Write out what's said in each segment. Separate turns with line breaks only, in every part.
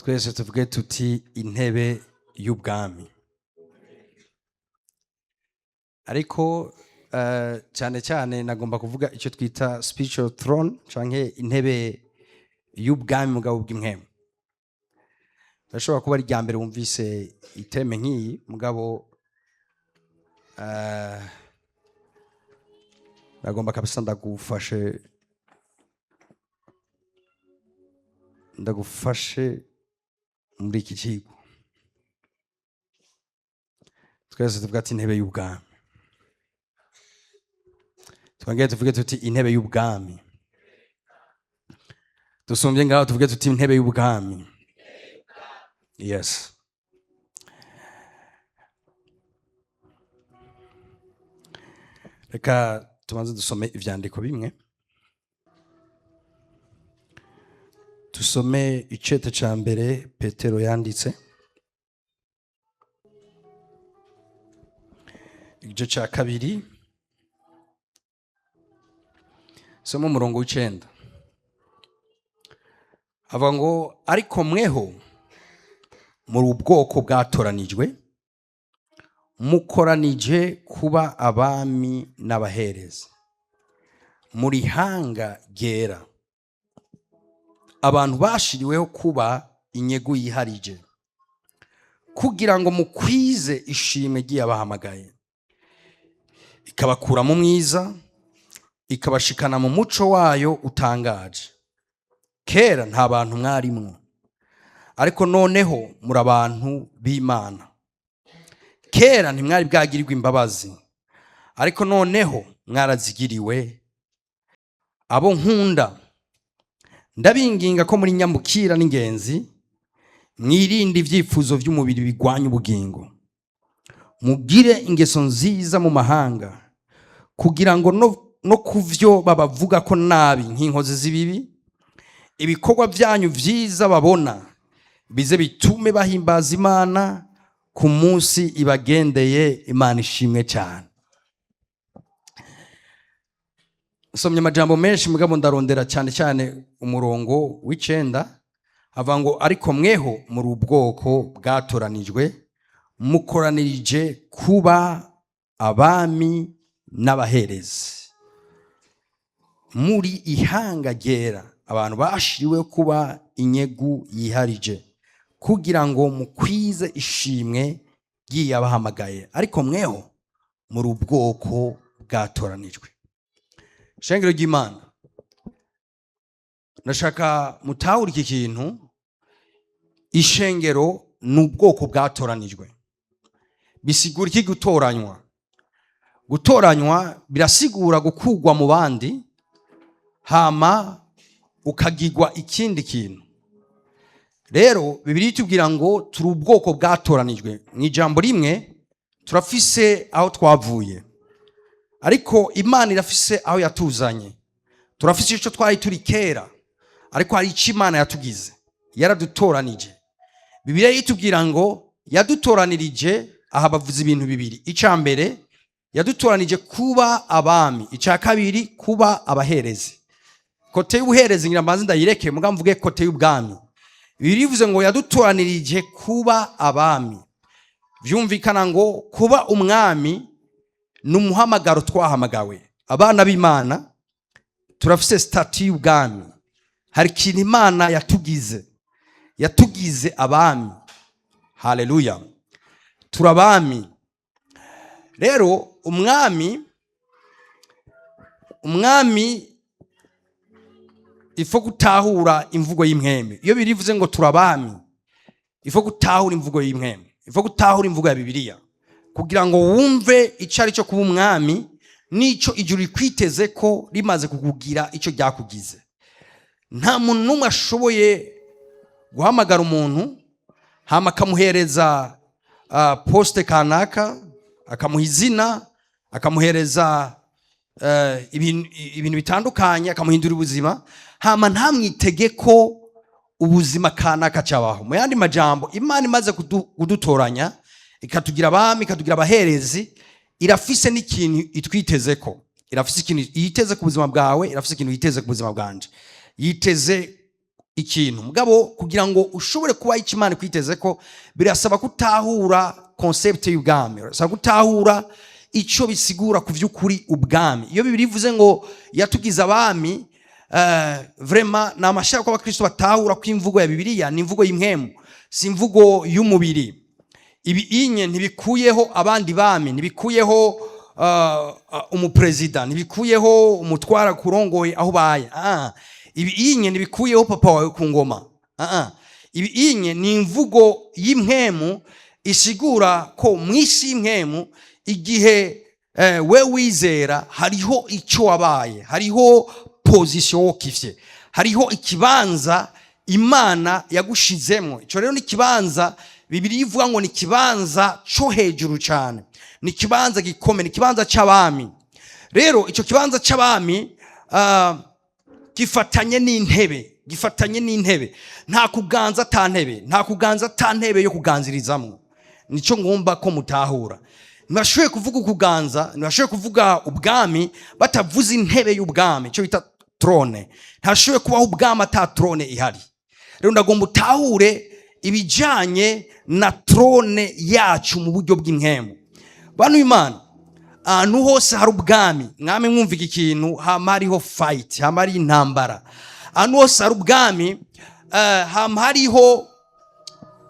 Twese tuvuge tuti intebe y'ubwami. Ariko cyane cyane nagomba kuvuga icyo twita spiritual throne canke intebe y'ubwami mugabo bw'impwemu. Birashobora kuba ari irya mbere wumvise i thème nk'iyi, mugabo nagomba kabisa ndagufashe muri iki kigo. Twese tuvuga ati intebe y'ubwami. Twongere tuvuge tuti intebe y'ubwami. Dusumbye ngaho tuvuge tuti intebe y'ubwami. Yes. Reka tubanze dusome ivyandiko bimwe. Dusome icete ca mbere Petero yanditse, igice ca kabiri, soma umurongo w'icenda. Avuga ngo ariko mweho muri ubwoko bwatoranijwe, mukoranije kuba abami n'abaherezi, muri hanga ryera, abantu bashiriweho kuba inyegu yiharije, kugira ngo mukwize ishimwe ry'iyabahamagaye, ikabakura mu mwiza, ikabashikana mu muco wayo utangaje. Kera nta bantu mwarimwo, ariko noneho muri abantu b'Imana. Kera ntimwari bwagirirwe imbabazi, ariko noneho mwarazigiriwe. Abo nkunda, ndabinginga ko muri nyamukira n'ingenzi, mwirinde ibyifuzo by'umubiri bigwanya ubugingo, mugire ingeso nziza mu mahanga, kugira ngo no kuvyo babavuga ko nabi nk'inkozi z'ibibi, ibikorwa byanyu vyiza babona bize bitume bahimbaza Imana ku munsi ibagendeye. Imana ishimwe cyane. Nsomye amajambo menshi, mugabo ndarondera cyane cyane umurongo w'icenda, avuga ngo ariko mweho muri ubwoko bwatoranijwe, mukoranirije kuba abami n'abaherezi, muri ihanga ryera, abantu bashiriwe kuba inyegu yiharije, kugira ngo mukwize ishimwe ry'iyabahamagaye. Ariko mweho muri ubwoko bwatoranijwe. Shengero ry'Imana, ndashaka mutahure iki kintu. Ishengero ni ubwoko bwatoranijwe. Bisigura iki gutoranywa? Gutoranywa birasigura gukugwa mu bandi, hama ukagigwa ikindi kintu. Rero Bibiliya itubwira ngo turi ubwoko bwatoranijwe. Mu ijambo rimwe, turafise aho twavuye, ariko Imana irafise aho yatuzanye. Turafise ico twari turi kera, ariko hari ico Imana yatugize, yaradutoranije. Bibiliya itubwira ngo yadutoranirije, aha bavuze ibintu bibiri. Ica mbere, yadutoranije kuba abami. Ica kabiri, kuba abaherezi. Côté y'ubuherezi ngira mbanze ndayireke, muga mvuge côté y'ubwami. Bibiliya ivuze ngo yadutoranirije kuba abami. Vyumvikana ngo kuba umwami ni umuhamagaro twahamagawe. Abana b'Imana turafise statut y'ubwami. Hari ikintu Imana yatugize, yatugize abami. Haleluya, turabami. Rero umwami ifo gutahura imvugo y'impwemu. Iyo birivuze ngo turabami, ifo gutahura imvugo y'impwemu, ifo gutahura imvugo ya Bibiliya, kugira ngo wumve ico ari cyo kuba umwami n'ico ijuru rikwiteze ko rimaze kukugira ico ryakugize. Nta muntu n'umwe ashoboye guhamagara umuntu hama akamuhereza poste kanaka, akamuha izina, akamuhereza ibintu bitandukanye, akamuhindura ubuzima, hama ntamwitege ko ubuzima kanaka cabaho. Mu yandi majambo, Imana imaze kudutoranya, ikatugira abami, ikatugira abaherezi, irafise n'ikintu itwitezeko. Irafise ikintu yiteze ku buzima bwawe, irafise ikintu yiteze ku buzima bwanje. Yiteze Ikintu mugabo, kugira ngo ushobore kuba icyo Imana ikwiteze ko, birasaba kutahura concept y'ubwami, birasaba gutahura icyo bisigura ku by'ukuri ubwami. Iyo Bibiliya ivuze ngo yatugize abami, vraiment ni amashaka ko abakristo batahura ko imvugo ya Bibiliya ni imvugo y'impwemu, si imvugo y'umubiri. Ibi inye ntibikuyeho abandi bami, ntibikuyeho umuperezida, ntibikuyeho umutwara kurongoye aho ubaye. Ibi inye ntibikuyeho papa wawe ku ngoma. Ibi inye ni imvugo y'impwemu isigura ko mu isi y'impwemu, igihe we wizera, hariho icyo wabaye, hariho position wokifye, hariho ikibanza Imana yagushizemo. Icyo rero ni ikibanza Bibiliya ivuga ngo ni ikibanza cyo hejuru cyane, ni ikibanza gikomeye, ni ikibanza cy'abami. Rero icyo kibanza cy'abami gifatanye n'intebe, gifatanye n'intebe. Nta kuganza ata ntebe, nta kuganza ata ntebe yo kuganzirizamwo. Nicyo ngomba ko mutahura. Ntibashoboye kuvuga ukuganza, ntibashoboye kuvuga ubwami batavuze intebe y'ubwami, icyo bita trône. Ntashoboye kubaho ubwami ata trône ihari. Rero ndagomba utahure ibijyanye na trône yacu mu buryo bw'impwemu. Bantu b'Imana, ahantu hose hari ubwami, mwami mwumva iki kintu, hama hariho fight, hama hariho intambara. Ahantu hose hari ubwami, hama hariho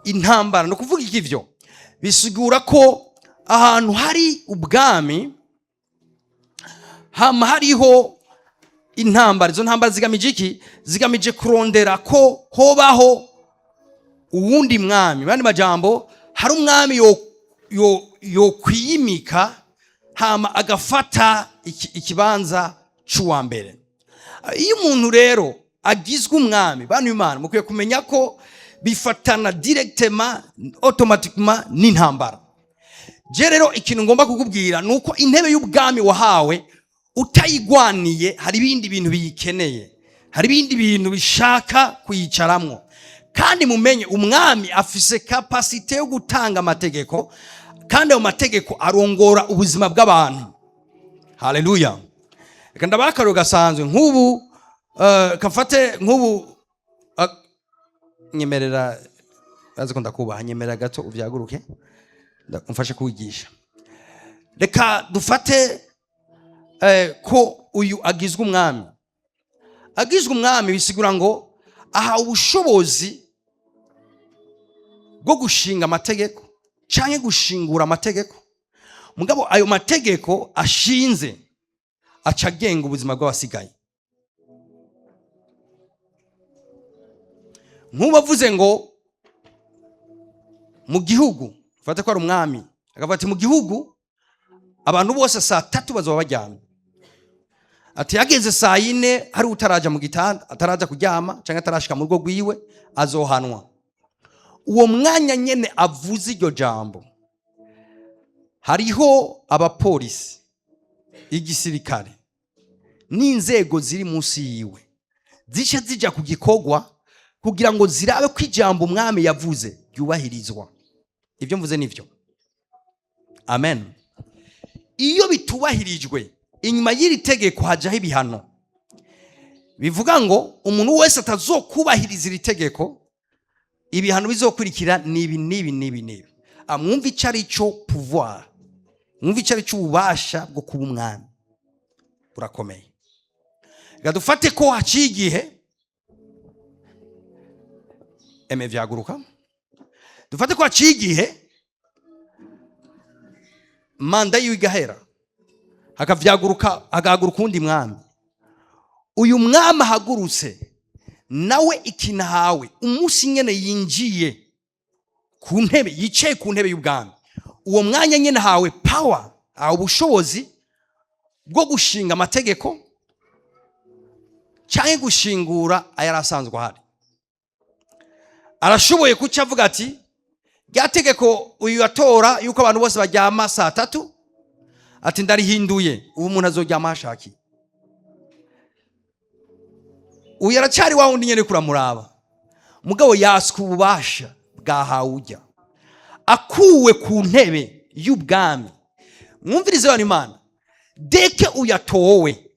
intambara. Ni ukuvuga iki? Ivyo bisigura ko ahantu hari ubwami hama hariho intambara. Izo ntambara zigamije iki? Zigamije kurondera ko hobaho uwundi mwami. Mu yandi majambo, hari umwami yo kwiyimika hama agafata ikibanza c'uwa mbere. Iyo umuntu rero agizwe umwami, bantu b'Imana, mukwiye kumenya ko bifatana directement, automatiquement n'intambara. Je rero ikintu ngomba kukubwira ni uko intebe y'ubwami wahawe utayigwaniye, hari ibindi bintu biyikeneye, hari ibindi bintu bishaka kuyicaramwo. Kandi mumenye, umwami afise capacité yo gutanga amategeko, kandi ayo mategeko arongora ubuzima bw'abantu. Haleluya! Reka ndabaha akarorero gasanzwe. Nk'ubu kafate nk'ubu, nyemerera, azi ko ndakubaha, nyemerera gato uvyaguruke, umfashe kuwigisha. Reka dufate ko uyu agizwe umwami. Agizwe umwami bisigura ngo ahawe ubushobozi bwo gushinga amategeko canke gushingura amategeko. Mugabo ayo mategeko ashinze aca agenga ubuzima bw'abasigaye. Nk'ubu avuze ngo mu gihugu, fate ko ari umwami, akavuga ati: "Mu gihugu abantu bose saa 3 bazoba baryamye." Ati: "Yageze saa 4 hari utaraja mu gitanda, ataraja kuryama cyangwa atarashika mu rugo rwiwe, azohanwa." Uwo mwanya nyene avuze iryo jambo, hariho abapolisi, igisirikare n'inzego ziri munsi yiwe zice zija ku gikorwa kugira ngo zirabe ko ijambo umwami yavuze ryubahirizwa. Ibyo mvuze nivyo? Amen. Iyo bitubahirijwe, inyuma y'iri tegeko hajaho ibihano. Bivuga ngo umuntu wese atazokubahiriza iri tegeko, ibihano bizokurikira ni ibi n'ibi n'ibi n'ibi. Mwumve icyo ari cyo pouvoir, mwumve icyo ari cyo ububasha bwo kuba umwami, burakomeye. Reka dufate ko haciye igihe, eme vyaguruka, dufate ko haciye igihe, mandat yiwe igahera, hakavyaguruka, hagahaguruka uwundi mwami. Uyu mwami ahagurutse nawe, ikintu ahawe umunsi nyene yinjiye ku ntebe, yicaye ku ntebe y'ubwami, uwo mwanya nyene ahawe power, ahawe ubushobozi bwo gushinga amategeko cyangwa gushingura ayari asanzwe ahari. Arashoboye kuca avuga ati: "Rya tegeko uyu yatora yuko abantu bose baryama saa 3," ati: "Ndarihinduye, ubu umuntu azoryama aho ashakiye." Uyu aracyari wa wundi nyene kuramuraba, mugabo yaswe ububasha bwahawe ujya akuwe ku ntebe y'ubwami. Mwumvirize, bana Imana, dès que uyatowe,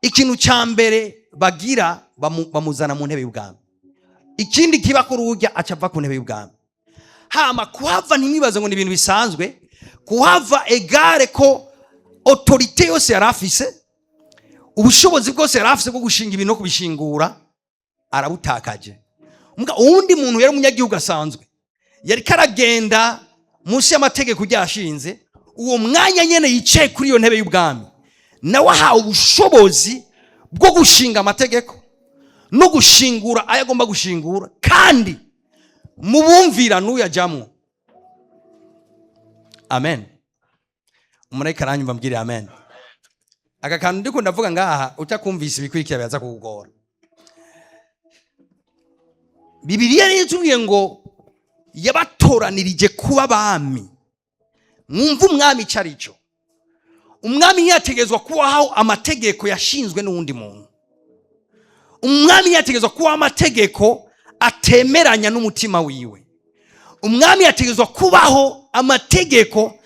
ikintu cya mbere bagira, bamuzana mu ntebe y'ubwami. Ikindi kiba kuri urya, aca ava ku ntebe y'ubwami. Hama kuhava, ntimwibaze ngo ni ibintu bisanzwe. Kuhava égale ko autorité yose yari afise, ubushobozi bwose yari afise bwo gushinga ibintu no kubishingura, arabutakaje. Mbwa uwundi muntu yari umunyagihugu asanzwe, yari karagenda munsi y'amategeko ryashinze, uwo mwanya nyene yicaye kuri iyo ntebe y'ubwami, nawe ahawe ubushobozi bwo gushinga amategeko no gushingura ayo agomba gushingura, kandi mubumvira n'uyajamwo. Amen. Umumarayika aranyumva, mbwire amen. Aka kantu ndiko ndavuga ngaha, utakumvise, ibikurikira biraza kukugora. Bibiliya rero itubwiye ngo yabatoranirije kuba abami. Mwumve umwami icyo ari cyo. Umwami ntiyategerezwa kubaho amategeko yashinzwe n'uwundi muntu. Umwami ntiyategerezwa kubaho amategeko atemeranya n'umutima wiwe. Umwami yategerezwa kubaho amategeko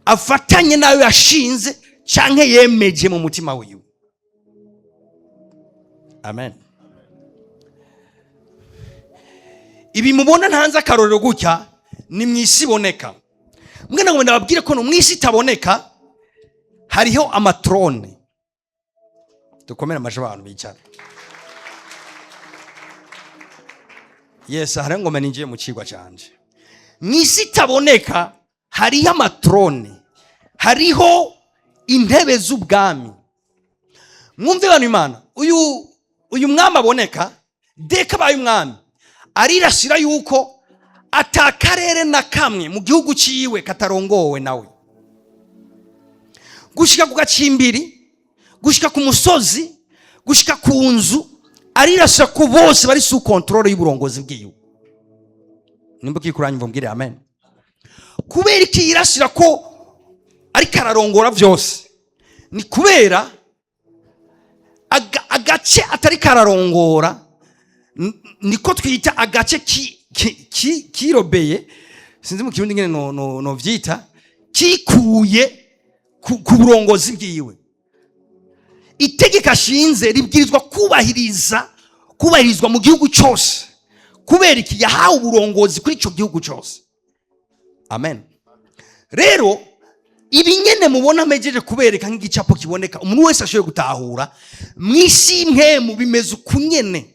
afatanye n'ayo yashinze canke yemeje mu mutima wiwe. Amen. Ibi mubona ntanze akarorero gutya ni mu isi iboneka. Mbwe ngo ndababwire ko no mu isi itaboneka hariho ama trône. Dukomere amaji abantu bicara. Yes, hariho ngoma, ninjiye mu cigwa canje. Mu isi itaboneka hariho ama trône, hariho intebe z'ubwami. Mwumve bano, Imana, uyu mwami aboneka deka abaye umwami, arirasira yuko ata karere na kamwe mu gihugu ciwe katarongowe nawe, gushika ku gacimbiri, gushika ku musozi, gushika ku nzu. Arirasira ko bose bari sous contrôle y'uburongozi bwiwe. Nimba ukikuranyumva, mbwire amen. Kubera iki yirasira ko ariko ararongora byose? Ni kubera agace atari kararongora, niko twita agace kirobeye, sinzi mu Kirundi ngene no vyita, kikuye ku burongozi bwiwe. Itegeko ashinze ribwirizwa kubahirizwa mu gihugu cyose. Kubera iki? Yahawe uburongozi kuri icyo gihugu cyose. Amen. Rero ibi nyene mubona mejeje kubereka nk'igicapo kiboneka, umuntu wese ashoboye gutahura, mu isi y'impwemu bimeze uku nyene.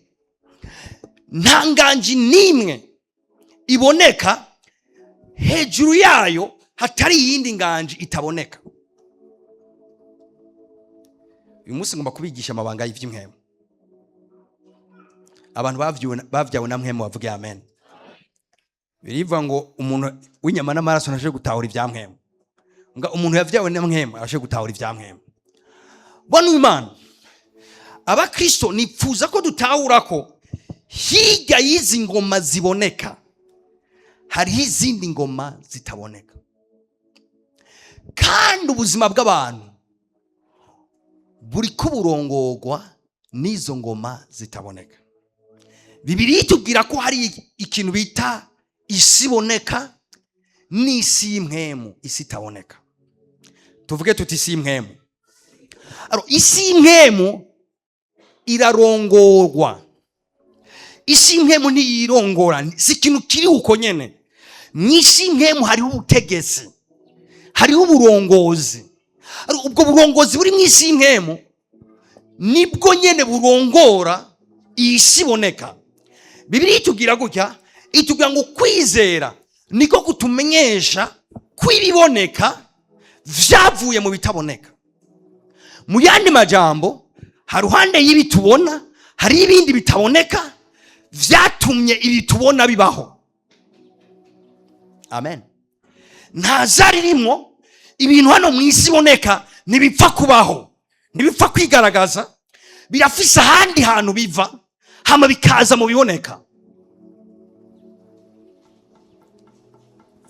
Nta nganji n'imwe iboneka hejuru yayo hatari iyindi nganji itaboneka. Uyu munsi ngomba kubigisha amabanga y'ivy'impwemu. Abantu bavyawe na mpwemu bavuge amen. Birivuga ngo umuntu w'inyama n'amaraso ntashoboye gutahura ibya mpwemu. Nga umuntu yavyawe na mpwemu arashoboye gutahura ibya mpwemu. Bano Imana, abakristo, nipfuza ko dutahura ko hirya y'izi ngoma ziboneka hariho izindi ngoma zitaboneka, kandi ubuzima bw'abantu buri kuburongorwa n'izo ngoma zitaboneka. Bibiliya itubwira ko hari ikintu bita isi iboneka n'isi y'impwemu, isi itaboneka. Tuvuge tuti isi y'impwemu. Alors, isi y'impwemu irarongorwa. Isi y'impwemu ntiyirongora, si ikintu kiri uko nyene. Mu isi y'impwemu hariho ubutegetsi, hariho uburongozi. Alors, ubwo burongozi buri mu isi y'impwemu nibwo nyene burongora iyi si iboneka. Bibiliya itubwira gutya, itubwira ngo kwizera niko kutumenyesha ko ibiboneka vyavuye mu bitaboneka. Mu yandi majambo, haruhande y'ibi tubona hari ibindi bitaboneka vyatumye ibi tubona bibaho. Amen. Nta zari rimwo. Ibintu hano mu isi iboneka ntibipfa kubaho, ntibipfa kwigaragaza, birafise ahandi hantu biva, hama bikaza mu biboneka.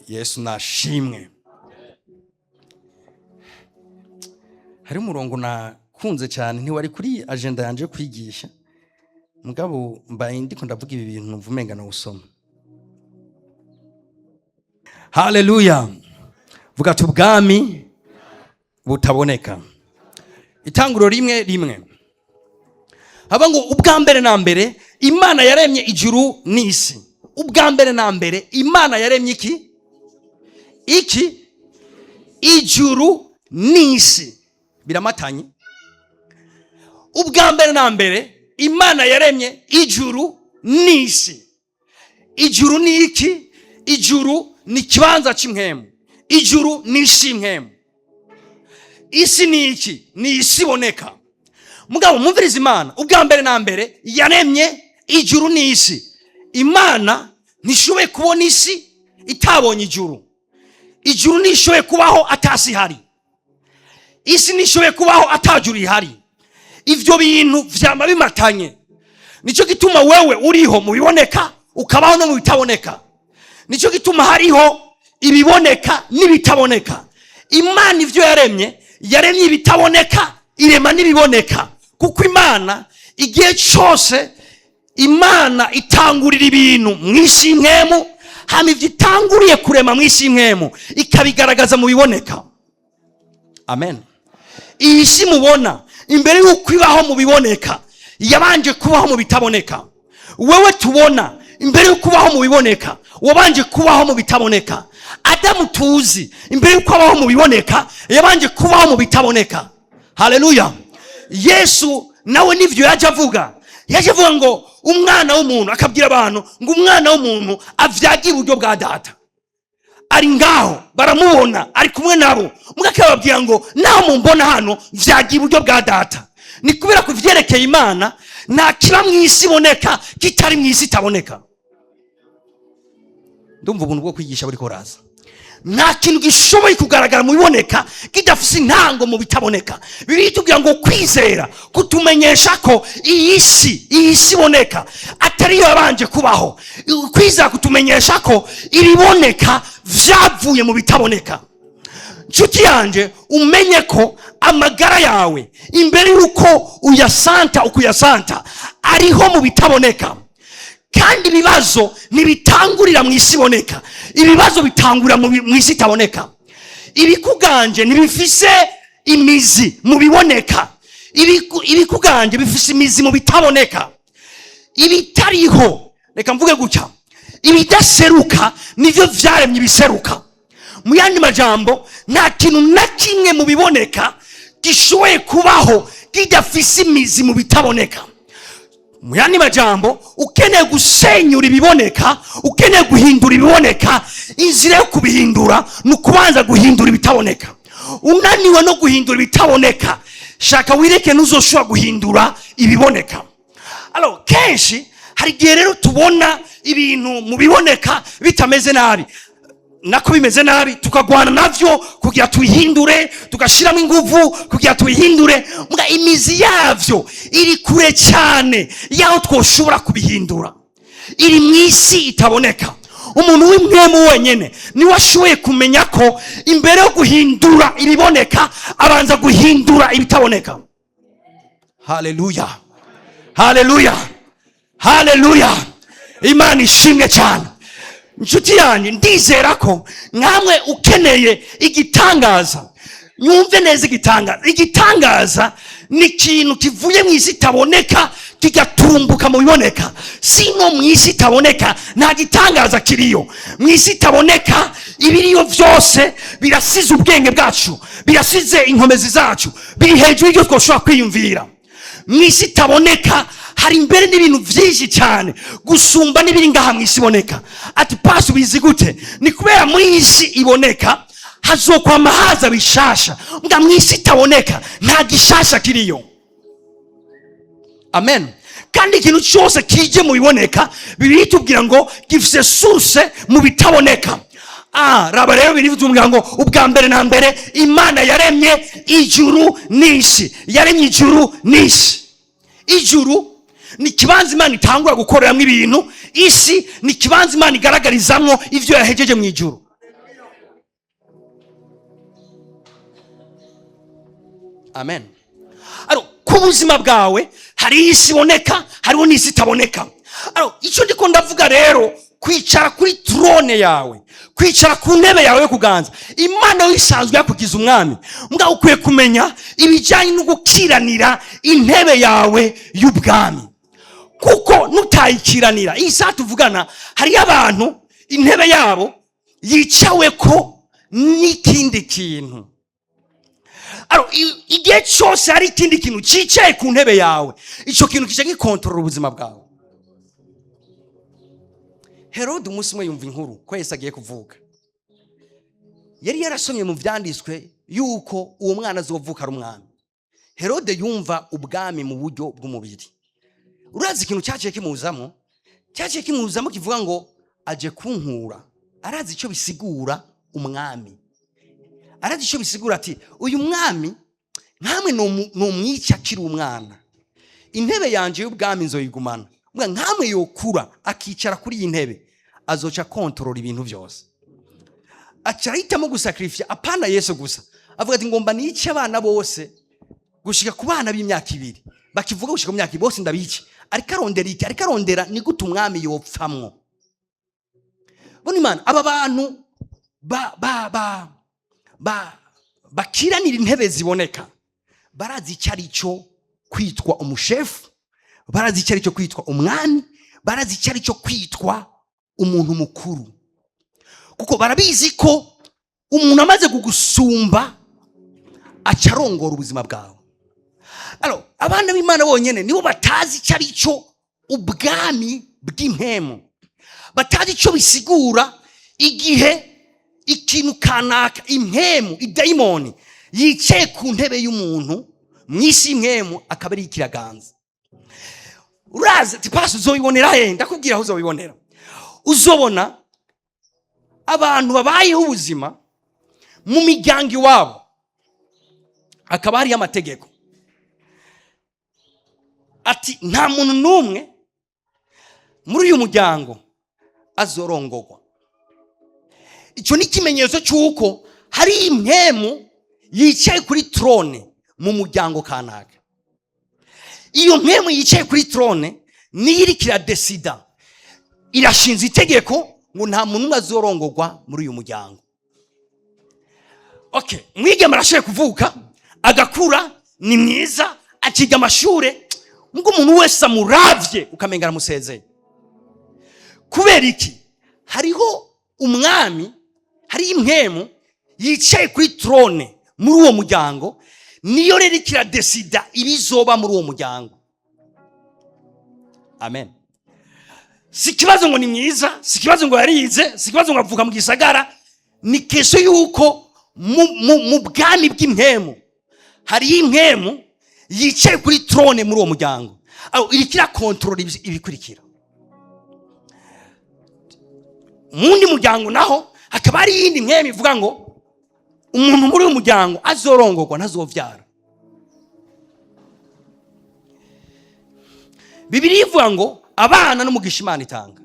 Yesu nashimwe. Hari umurongo nakunze cyane, ntiwari kuri agenda yanje yo kwigisha, mugabo mbaye ndiko ndavuga ibi bintu numva umenga nawusoma. Haleluya. Vuga ati ubwami butaboneka. Itanguriro 1:1 haba ngo ubwa mbere na mbere Imana yaremye ijuru n'isi. Ubwa mbere na mbere Imana yaremye iki? Iki? Ijuru n'isi biramatanye. Ubwa mbere na mbere Imana yaremye ijuru n'isi. Ijuru ni iki? Ijuru ni ikibanza cy'impwemu. Ijuru ni isi y'impwemu. Isi ni iki? Ni isi iboneka. Mugabo mwumvirize, Imana ubwa mbere na mbere yaremye ijuru n'isi. Imana ntishoboye kubona isi itabonye ijuru. Ijuru ntishoboye kubaho atasi ihari. Isi ntishoboye kubaho atajuru ihari. Ivyo bintu vyama bimatanye. Nicyo gituma wewe uriho mu biboneka, ukabaho no mu bitaboneka. Nicyo gituma hariho ibiboneka n'ibitaboneka. Imana ivyo yaremye, yaremye ibitaboneka, irema n'ibiboneka, kuko Imana igihe cyose, Imana itangurira ibintu mu isi y'impwemu, hama ivyo itanguriye kurema mu isi y'impwemu ikabigaragaza mu biboneka. Amen. Iyi si mubona, imbere y'uko ibaho mu biboneka, yabanje kubaho mu bitaboneka. Wewe tubona, imbere y'uko ubaho mu biboneka, wabanje kubaho mu bitaboneka. Adamu tuzi, imbere y'uko abaho mu biboneka, yabanje kubaho mu bitaboneka. Haleluya. Yesu nawe nivyo yaje avuga. Yaje avuga ngo umwana w'umuntu, akabwira abantu ngo umwana w'umuntu avyagiye iburyo bwa Data. Ari ngaho baramubona, ari kumwe nabo, mbwa akababwira ngo naho mumbona hano, vyagiye iburyo bwa Data. Ni kubera ku vyerekeye Imana, nta kiba mu isi iboneka kitari mu isi itaboneka. Ndumva ubuntu bwo kwigisha buriko buraza. Nta kintu gishoboye kugaragara mu biboneka kidafise intango mu bitaboneka. Bibiliya itubwira ngo kwizera kutumenyesha ko iyi si iboneka atari yo yabanje kubaho. Kwizera kutumenyesha ko ibiboneka vyavuye mu bitaboneka. Nshuti yanje, umenye ko amagara yawe, imbere y'uko uyasanta ukuyasanta, ariho mu bitaboneka. Kandi ibibazo ntibitangurira mu isi iboneka, ibibazo bitangurira mu isi itaboneka. Ibikuganje ntibifise imizi mu biboneka. Ibikuganje bifise imizi mu bitaboneka. Ibitariho, reka mvuge gutya, ibidaseruka nivyo vyaremye ibiseruka. Mu yandi majambo, nta kintu na kimwe mu biboneka gishoboye kubaho kidafise imizi mu bitaboneka. Mu yandi majambo, ukeneye gusenyura ibiboneka, ukeneye guhindura ibiboneka, inzira yo kubihindura ni ukubanza guhindura ibitaboneka. Unaniwe no guhindura ibitaboneka, shaka wireke, ntuzoshobora guhindura ibiboneka. Alors, kenshi hari igihe rero tubona ibintu mu biboneka bitameze nabi, nako bimeze nabi, tukagwana navyo kugira tubihindure, tugashyiramo inguvu kugira tubihindure. Mbwa imizi yavyo iri kure cyane y'aho twoshobora kubihindura, iri mu isi itaboneka. Umuntu w'impwemu wenyine niwe ashoboye kumenya ko imbere yo guhindura ibiboneka, abanza guhindura ibitaboneka. Haleluya, haleluya, haleluya! Imana ishimwe cyane. Inshuti yanjye, ndizera ko nkamwe ukeneye igitangaza. Mwumve neza, igitangaza, igitangaza ni ikintu kivuye mu isi itaboneka kigatumbuka mu biboneka. Sino mu isi itaboneka nta gitangaza kiriyo. Mu isi itaboneka ibiriyo byose birasize ubwenge bwacu, birasize inkomezi zacu, biri hejuru y'ibyo twoshobora kwiyumvira. Mu isi itaboneka hari imbere n'ibintu byinshi cyane gusumba n'ibiri ngaha mu isi iboneka. Ati: "Pasi, ubizi gute?" Ni kubera muri iyi si iboneka hazokwama haza bishasha, mbwa mu isi itaboneka nta gishasha kiriyo. Amen. Kandi ikintu cyose kije mu biboneka, Bibiliya itubwira ngo gifise source mu bitaboneka. Raba rero, biri bitubwira ngo ubwa mbere na mbere Imana yaremye ijuru n'isi. Yaremye ijuru n'isi. Ijuru ni ikibanza Imana itangura gukoreramo ibintu. Isi ni ikibanza Imana igaragarizamwo ivyo yahejeje mu ijuru. Amen. Alors, ku buzima bwawe hari isi iboneka, hariho n'isi itaboneka. Alors, icyo ndiko ndavuga rero, kwicara kuri trône yawe, kwicara ku ntebe yawe yo kuganza, Imana yo isanzwe yakugize umwami, mbwa ukwiye kumenya ibijyanye no gukiranira intebe yawe y'ubwami. Kuko nutayikiranira, iyi saha tuvugana hariyo abantu intebe yabo yicawe ko n'ikindi kintu. Alors, igihe cyose hari ikindi kintu cyicaye ku ntebe yawe, icyo kintu kica gikontorora ubuzima bwawe. Herode umunsi umwe yumva inkuru ko Yesu agiye kuvuka. Yari yarasomye mu byanditswe yuko uwo mwana azovuka ari umwami. Herode yumva ubwami mu buryo bw'umubiri. Urazi ikintu cyaciye kimuzamo? Cyaciye kimuzamo kivuga ngo aje kunkura. Arazi icyo bisigura umwami, arazi icyo bisigura, ati uyu mwami nkamwe nomwica akiri umwana, intebe yanje y'ubwami nzoyigumana. Mbwa nkamwe yokura akicara kuri iyi ntebe, azoca kontorora ibintu byose. Aca ahitamo gusacrifier, apana Yesu gusa. Avuga ati ngomba nice abana bose gushika ku bana b'imyaka 2 bakivuga, gushika ku myaka 2 bose ndabice. Ariko arondera iki? Ariko arondera ni gute umwami yopfamwo. Bona Imana, aba bantu ba ba ba ba bakiranira intebe ziboneka barazi icyo ari cyo kwitwa umushefu, barazi icyo ari cyo kwitwa umwami, barazi icyo ari cyo kwitwa umuntu mukuru, kuko barabizi ko umuntu amaze kugusumba aca arongora ubuzima bwawe. Alors, abana b'Imana bonyine nibo batazi icyo ari cyo ubwami bw'impemu, batazi icyo bisigura igihe ikintu kanaka, impemu, idayimoni yicaye ku ntebe y'umuntu mu isi y'impemu, akaba ari ikiraganza. Urazi ati pasi uzobibonera he? Ndakubwira aho uzobibonera. Uzobona abantu babayeho ubuzima mu miryango iwabo hakaba hariyo amategeko ati nta muntu n'umwe muri uyu muryango azorongogwa. Icyo ni ikimenyetso cy'uko hari impemu yicaye kuri trône mu muryango kanaka. Iyo mpemu yicaye kuri trône niyo iriko iradesida, irashinze itegeko ngo nta muntu umwe azorongogwa muri uyu muryango. Okay, mwigeme arashoboye kuvuka, agakura, ni mwiza, akiga amashure, ngo umuntu wese amuravye ukamenga aramusezeye. Kubera iki? Hariho umwami, hariho impwemu yicaye kuri trône muri uwo muryango, niyo rero ikiradesida ibizoba muri uwo muryango. Amen. Si ikibazo ngo ni mwiza, si ikibazo ngo yarize, si ikibazo ngo avuka mu gisagara. Ni question yuko mu bwami bw'impwemu hariyo impwemu yicaye kuri trône muri uwo muryango. Aho iriko irakontorora ibikurikira. Mu wundi muryango naho hakaba hari iyindi mpwemu ivuga ngo umuntu muri uyu muryango azorongorwa ntazovyara. Bibiliya ivuga ngo abana n'umugisha Imana itanga.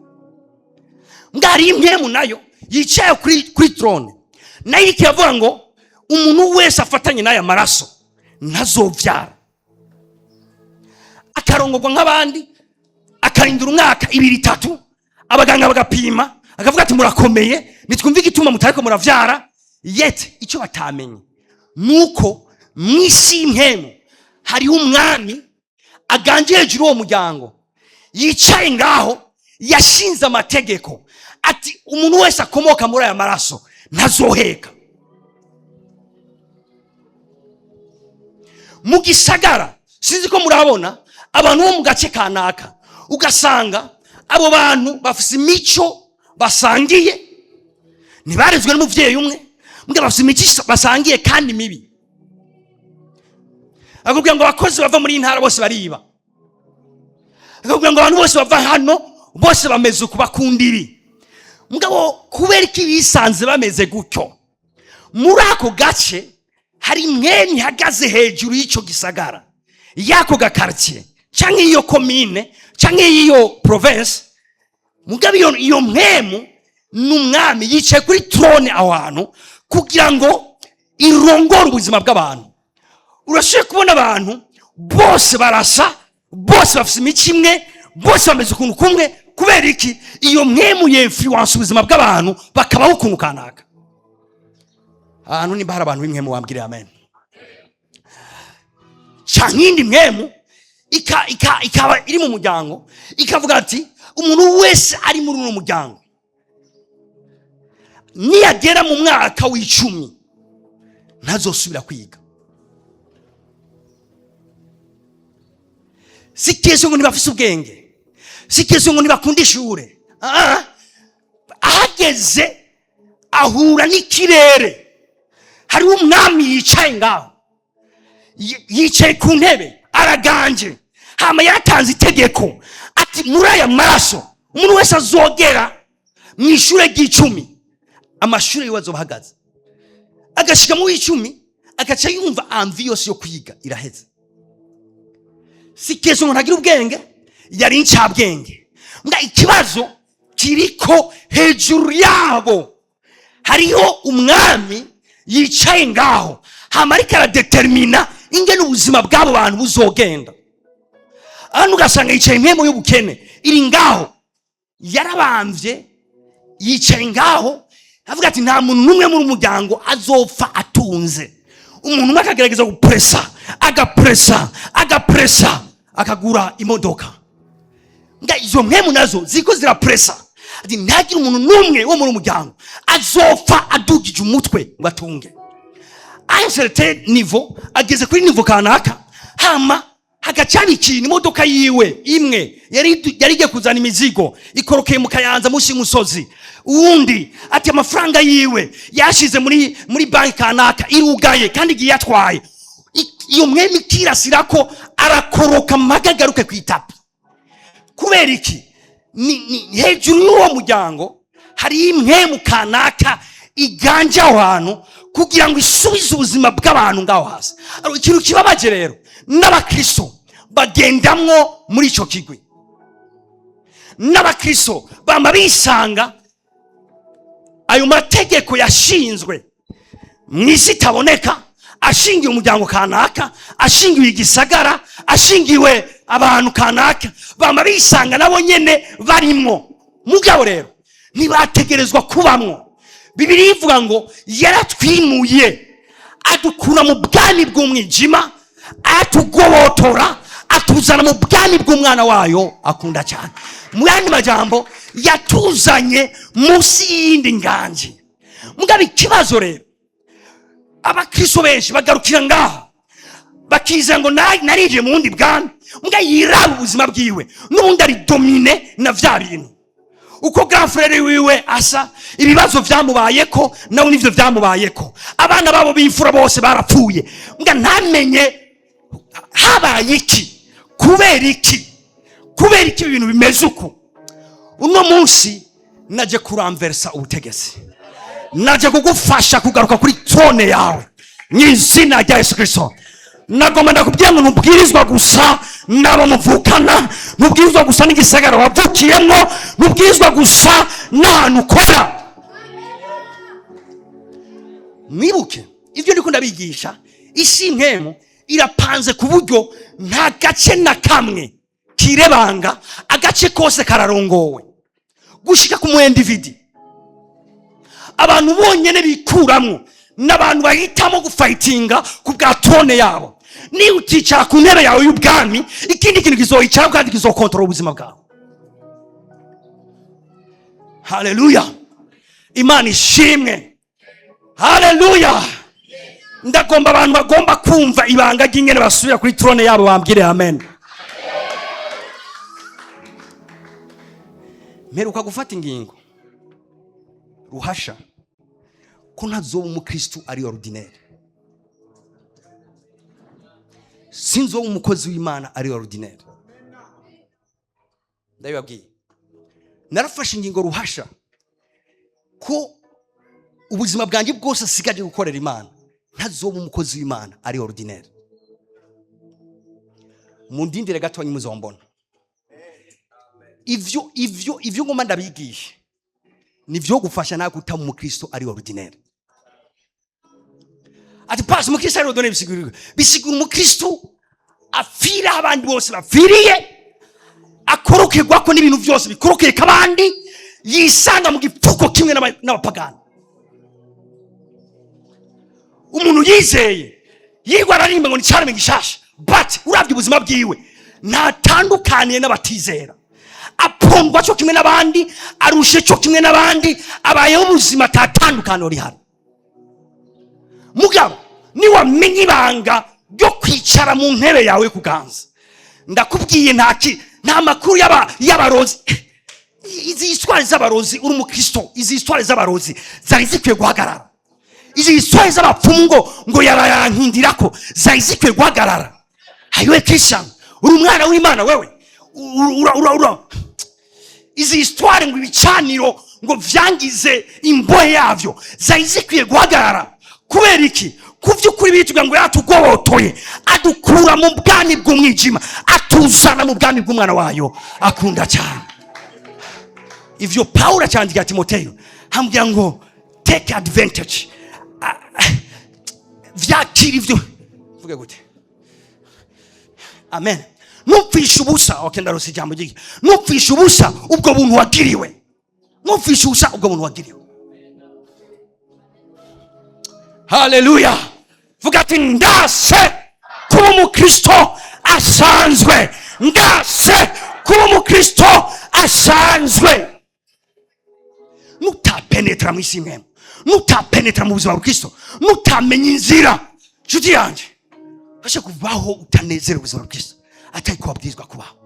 Mbwa hari impwemu nayo yicaye kuri trône, nayo iriko iravuga ngo umuntu wese afatanye n'aya maraso ntazovyara. Akarongorwa nk'abandi, akarindira umwaka, 2, 3, abaganga bagapima, akavuga ati murakomeye, nitwumve igituma mutariko muravyara. Yet icyo batamenye nuko mw'isi y'impwemu hariho umwami aganje hejuru uwo muryango, yicaye ngaho, yashinze amategeko ati umuntu wese akomoka muri aya maraso ntazoheka. Mu gisagara, sinzi ko murabona abantu bo mu gace kanaka, ugasanga abo bantu bafise imico basangiye, ntibarezwe n'umuvyeyi umwe, mbwa bafise imico basangiye kandi mibi. Akubwira ngo abakozi bava muri iyi ntara bose bariba, akubwira ngo abantu bose bava hano bose bameze uku, bakunda ibi. Mugabo kubera iki bisanze bameze gutyo? Muri ako gace hari mwene ihagaze hejuru y'icyo gisagara, y'ako gakartier canke iyo komine canke iyo province. Mugabo iyo mpwemu ni umwami yicaye kuri trône aho hantu kugira ngo irongore ubuzima bw'abantu. Urashoboye kubona abantu bose barasa, bose bafite imico imwe, bose bameze ukuntu kumwe. Kubera iki? Iyo mpwemu yinfluence ubuzima bw'abantu, bakabaho ukuntu kanaka. Ahantu nimba hari abantu b'impwemu wambwire amen. Canke iyindi mpwemu Ikaba iri mu muryango, ikavuga ati: "Umuntu wese ari muri uno muryango, niyagera mu mwaka w'10 ntazosubira kwiga." Si question ngo ntibafise ubwenge, si question ngo ntibakunda ishure. Ah, ahageze ahura n'ikirere. Hariho umwami yicaye ngaho, yicaye ku ntebe, araganje. Hama yaratanze itegeko ati: "Muri aya maraso, umuntu wese azogera mu ishure ry'10, amashuri yiwe azoba ahagaze." Agashika mu w'10, agaca yumva envie yose yo kwiga iraheze. Si question ngo ntagira ubwenge, yari incabwenge. Mbwa ikibazo kiriko hejuru yabo hariho umwami yicaye ngaho, hama ariko aradetermina ingene ubuzima bw'abo bantu buzogenda. Hano ugasanga yicaye impwemu y'ubukene iri ngaho, yarabamvye, yicaye ngaho avuga ati: "Nta muntu n'umwe muri umuryango azopfa atunze." Umuntu umwe akagerageza gupresa, agapresa, agapresa, akagura imodoka. Nga izo mpwemu nazo ziko zirapresa ati: "Ntagire umuntu n'umwe wo muri umuryango azopfa adugije umutwe ngo atunge." À un certain niveau, ageze kuri niveau kanaka, hama hagacana ikintu, imodoka yiwe imwe yari igiye kuzana imizigo ikorokeye mu Kayanza munsi y'umusozi. Uwundi ati amafaranga yiwe yashize muri banki kanaka irugaye kandi igiye yatwaye. Iyo mpwemu ikirasira ko arakoroka mpaka agaruke ku itapi. Kubera iki? Ni hejuru y'uwo muryango hari impwemu kanaka iganje aho hantu kugira ngo isubize ubuzima bw'abantu ngaho hasi. Alors, ikintu kibabaje rero, n'abakristo bagendamwo muri ico kigwi, n'abakristo bama bisanga ayo mategeko yashinzwe mu isi itaboneka, ashingiwe umuryango kanaka, ashingiwe igisagara, ashingiwe abantu kanaka, bama bisanga nabo nyene barimwo. Mugabo rero ntibategerezwa kubamwo. Bibiliya ivuga ngo yaratwimuye, adukura mu bwami bw'umwijima, atugobotora, atuzana mu bwami bw'umwana wayo akunda cyane. Mu yandi majambo, yatuzanye munsi y'iyindi nganji. Mugabo ikibazo rero, abakristo benshi bagarukira ngaha, bakiza ngo narinjiye mu bundi bwami. Mbwa yiraba ubuzima bwiwe, n'ubundi ari dominé na vya bintu. Uko grand frère wiwe asa, ibibazo vyamubayeko nawe nivyo vyamubayeko. Abana babo b'imfura bose barapfuye. Mbwa ntamenye habaye iki, kubera iki, kubera iki ibintu bimeze uku. Uno munsi naje kuramversa ubutegetsi, naje kugufasha kugaruka kuri trône yawe mu izina rya Yesu Kirisito. Nagomba ndakubwira ngo ntubwirizwa gusa n'abo muvukana, ntubwirizwa gusa n'igisagara wavukiyemo, ntubwirizwa gusa n'ahantu ukora. Mwibuke ibyo ndiko ndabigisha, isi impwemu irapanze ku buryo nta gace na kamwe kirebanga, agace kose kararongowe gushika ku mu individu. Abantu bonyene bikuramwo n'abantu bahitamo gufayitinga ku bwa trône yabo. Niba uticara ku ntebe yawe y'ubwami, ikindi kintu kizoyicara kandi kizokontorora ubuzima bwawe. Haleluya, Imana ishimwe, haleluya. Ndagomba abantu bagomba kumva ibanga ry'ingene basubira kuri trône yabo bambwire amen. Mperuka gufata ingingo ruhasha ko ntazoba umukristu ari ordinaire, sinzoba umukozi w'Imana ari ordinaire. Ndabibabwiye, narafashe ingingo ruhasha ko ubuzima bwanjye bwose asigaje gukorera Imana, ntazoba umukozi w'Imana ari ordinaire. Mundindire gatonya, muzombona. Ivyo ngoma ndabigisha nivyo gufasha nawe kutaba umukristo ari ordinaire. Ati: "Pasi, umukristo ari ordinaire bisigura umukristo apfira abandi bose bapfiriye, akorokerwako n'ibintu byose bikorokeye abandi, yisanga mu gipfuko kimwe n'abapagani." Umuntu yizeye yirwa ararimba ngo ni cyaremwe gishasha, but uravye ubuzima bwiwe Ntatandukaniye n'abatizera, apfundwa cyo kimwe n'abandi, arushe cyo kimwe n'abandi, abayeho ubuzima atatandukaniro rihari. Mugabo niwamenya ibanga ryo kwicara mu ntebe yawe kuganza, ndakubwiye, nta makuru y'abarozi. Izi histoire z'abarozi, uri umukristo, izi histoire z'abarozi zari zikwiye guhagarara. Izi histoire z'abapfumu ngo yarayankindirako zari zikwiye guhagarara. Ayiwe Christian, uri umwana w'Imana wewe. Ura izi histoire ngo ibicaniro ngo vyangize imbohe yavyo zari zikwiye guhagarara. Kubera iki? Ku by'ukuri bitubwira ngo yatugobotoye, adukura mu bwami bw'umwijima, atuzana mu bwami bw'umwana wayo akunda cyane. Ivyo Pawulo acyandikira Timoteyo, ambwira ngo take advantage. Vyakira ivyo. Vuge gute? Amen. Nupfisha ubusa. Okay, ndarose ijambo ryiki. Nupfisha ubusa ubwo buntu wagiriwe, nupfisha ubusa ubwo buntu wagiriwe. Haleluya! Vuga ati: "Ndase kuba umukristo asanzwe, ndase kuba umukristo asanzwe." Nutapenetra mu isi mwemu, nutapenetra mu buzima bwa Kristo, nutamenya inzira, nshuti yanjye, fashe kubaho utanezera ubuzima bwa Kristo atari ko wabwirizwa kubaho.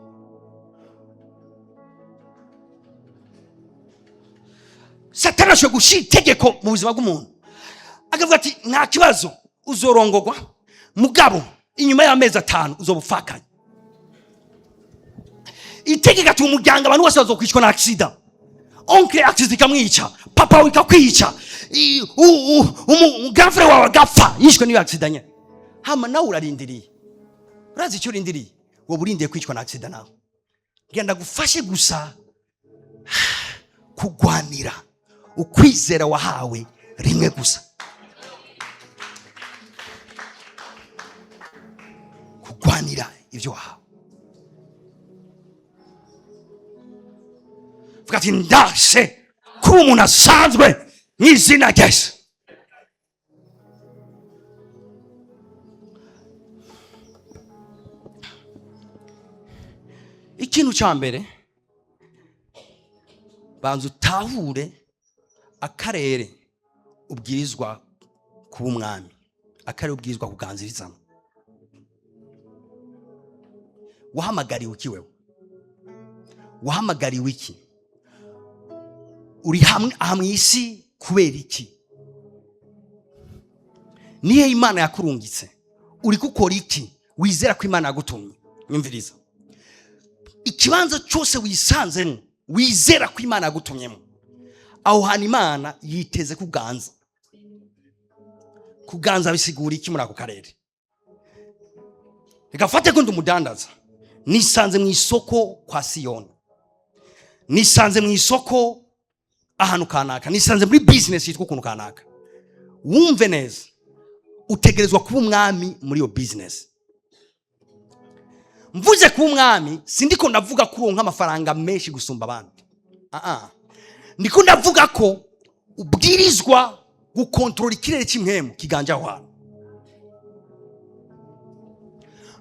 Satani ashobora gushyira itegeko mu buzima bw'umuntu, akavuga ati: "Nta kibazo, uzorongogwa, mugabo inyuma y'amezi 5 uzoba upfakanye." Itegeko ati: "Umuryango, abantu bose bazokwicwa na accident. Oncle accident ikamwica, papa wawe ikakwica, grand frère wawe agapfa yishwe n'iyo accident nyene." Hama nawe urarindiriye. Urazi icyo urindiriye? Wowe urindiye kwicwa na accident nawe. Genda gufashe gusa kugwanira ukwizera wahawe rimwe gusa, kugwanira ibyo wahawe. Vuga ati: "Ndashe kuba umuntu asanzwe mu izina rya Yesu." Ikintu cya mbere, banza utahure akarere ubwirizwa kuba umwami, akarere ubwirizwa kuganzirizamo. Wahamagariwe iki wewe? Wahamagariwe iki? Uri hamwe aha mu isi kubera iki? Nihe Imana yakurungitse? Uri gukora iki? Wizera ko Imana yagutumye? Nyumviriza, ikibanza cyose wisanzemo wizera ko Imana yagutumyemo, aho hantu Imana yiteze kuganza. Kuganza bisigura iki muri ako karere? Reka fate ko ndi umudandaza, nisanze mu isoko kwa Siyoni, nisanze mu isoko ahantu kanaka, nisanze muri business yitwa ukuntu kanaka. Wumve neza, utegerezwa kuba umwami muri iyo business. Mvuze kuba umwami, sindiko ndavuga ko uronka amafaranga menshi gusumba abandi. Ndiko ndavuga ko ubwirizwa gukontorora ikirere cy'impwemu kiganje aho hantu.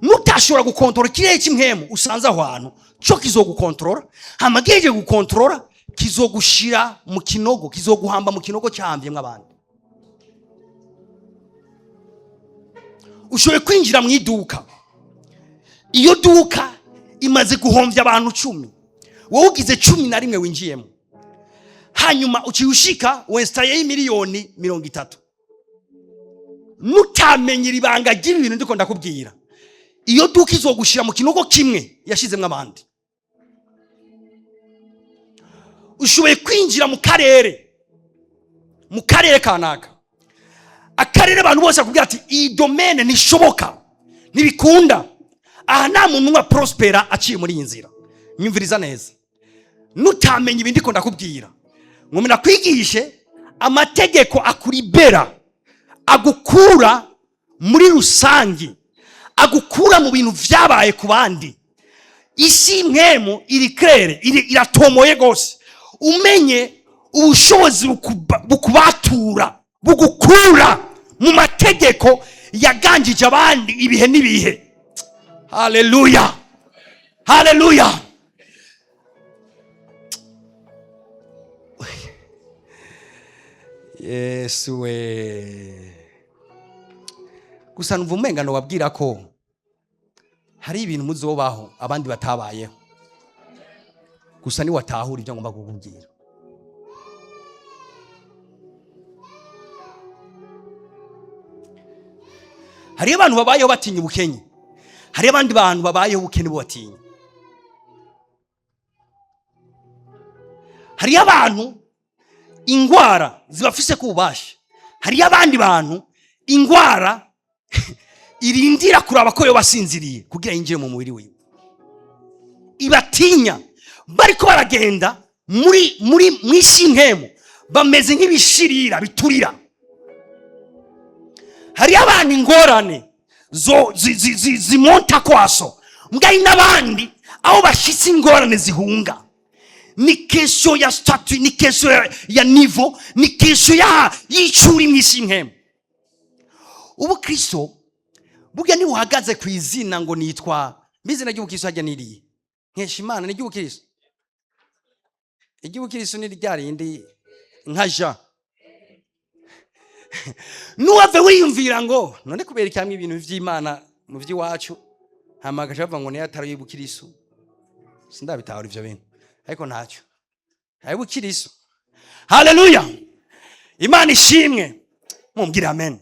Nutashobora gukontorora ikirere cy'impwemu usanze aho hantu, cyo kizogukontorora. Hama gihejeje gukontorora, kizogushira mu kinogo, kizoguhamba mu kinogo cyahambyemwo abandi. Ushoboye kwinjira mu iduka, iyo duka imaze guhomvya abantu 10, wowe ugize 11 winjiyemo, hanyuma uciye ushika wenstaye y'imiliyoni 30. Nutamenyera ibanga ry'ibi bintu ndiko ndakubwira, iyo duka izogushira mu kinogo kimwe yashizemwo abandi. Ushoboye kwinjira mu karere, mu karere kanaka, akarere abantu bose bakubwira ati: "Iyi domaine ntishoboka, ntibikunda, aha nta muntu umwe prospera aciye muri iyi nzira." Nyumviriza neza, nutamenya ibi ndiko ndakubwira, ngo nakwigishe amategeko akuribera, agukura muri rusangi, agukura mu bintu vyabaye ku bandi. Isi mwemu iri claire, iratomoye gose. Umenye ubushobozi bukubatura, bugukura mu mategeko yaganjije abandi ibihe n'ibihe. Haleluya! Haleluya. Yesu we, gusa numva umengano wabwira ko hari ibintu muzobaho abandi batabayeho. Gusa niwatahura ibyo ngomba kukubwira. Hariyo abantu babayeho batinya ubukenye, hariyo abandi bantu babayeho ubukene bubatinya. Hariyo abantu ingwara zibafise ku bubasha, hariyo abandi bantu ingwara irindira kuraba ko yo basinziriye kugira yinjire mu mubiri wiwe, ibatinya. Bariko baragenda muri mw'isi nkemu, bameze nk'ibishirira biturira. Hariyo abantu ingorane zo zimonta kwaso, mbwa n'abandi aho bashitse ingorane zihunga. Ni question ya statut, ni question ya niveau, ni question ya y'icuri mw'isi nkemu. Ubu Kristo burya ntibuhagaze ku izina ngo nitwa mbizina ry'ubukristo. Hajya niriye nkesha Imana ni ry'ubukristo. Iry'ubukristo ni rya rindi nka Jean. Nuwave wiyumvira ngo none kubera icyamwe ibintu vy'Imana mu vy'iwacu, hama agaca bavuga ngo niyo atari y'ubukristo. Sindabitahura ivyo bintu, ariko ntacyo ay'ubukristo. Haleluya, Imana ishimwe. Mumbwire amen.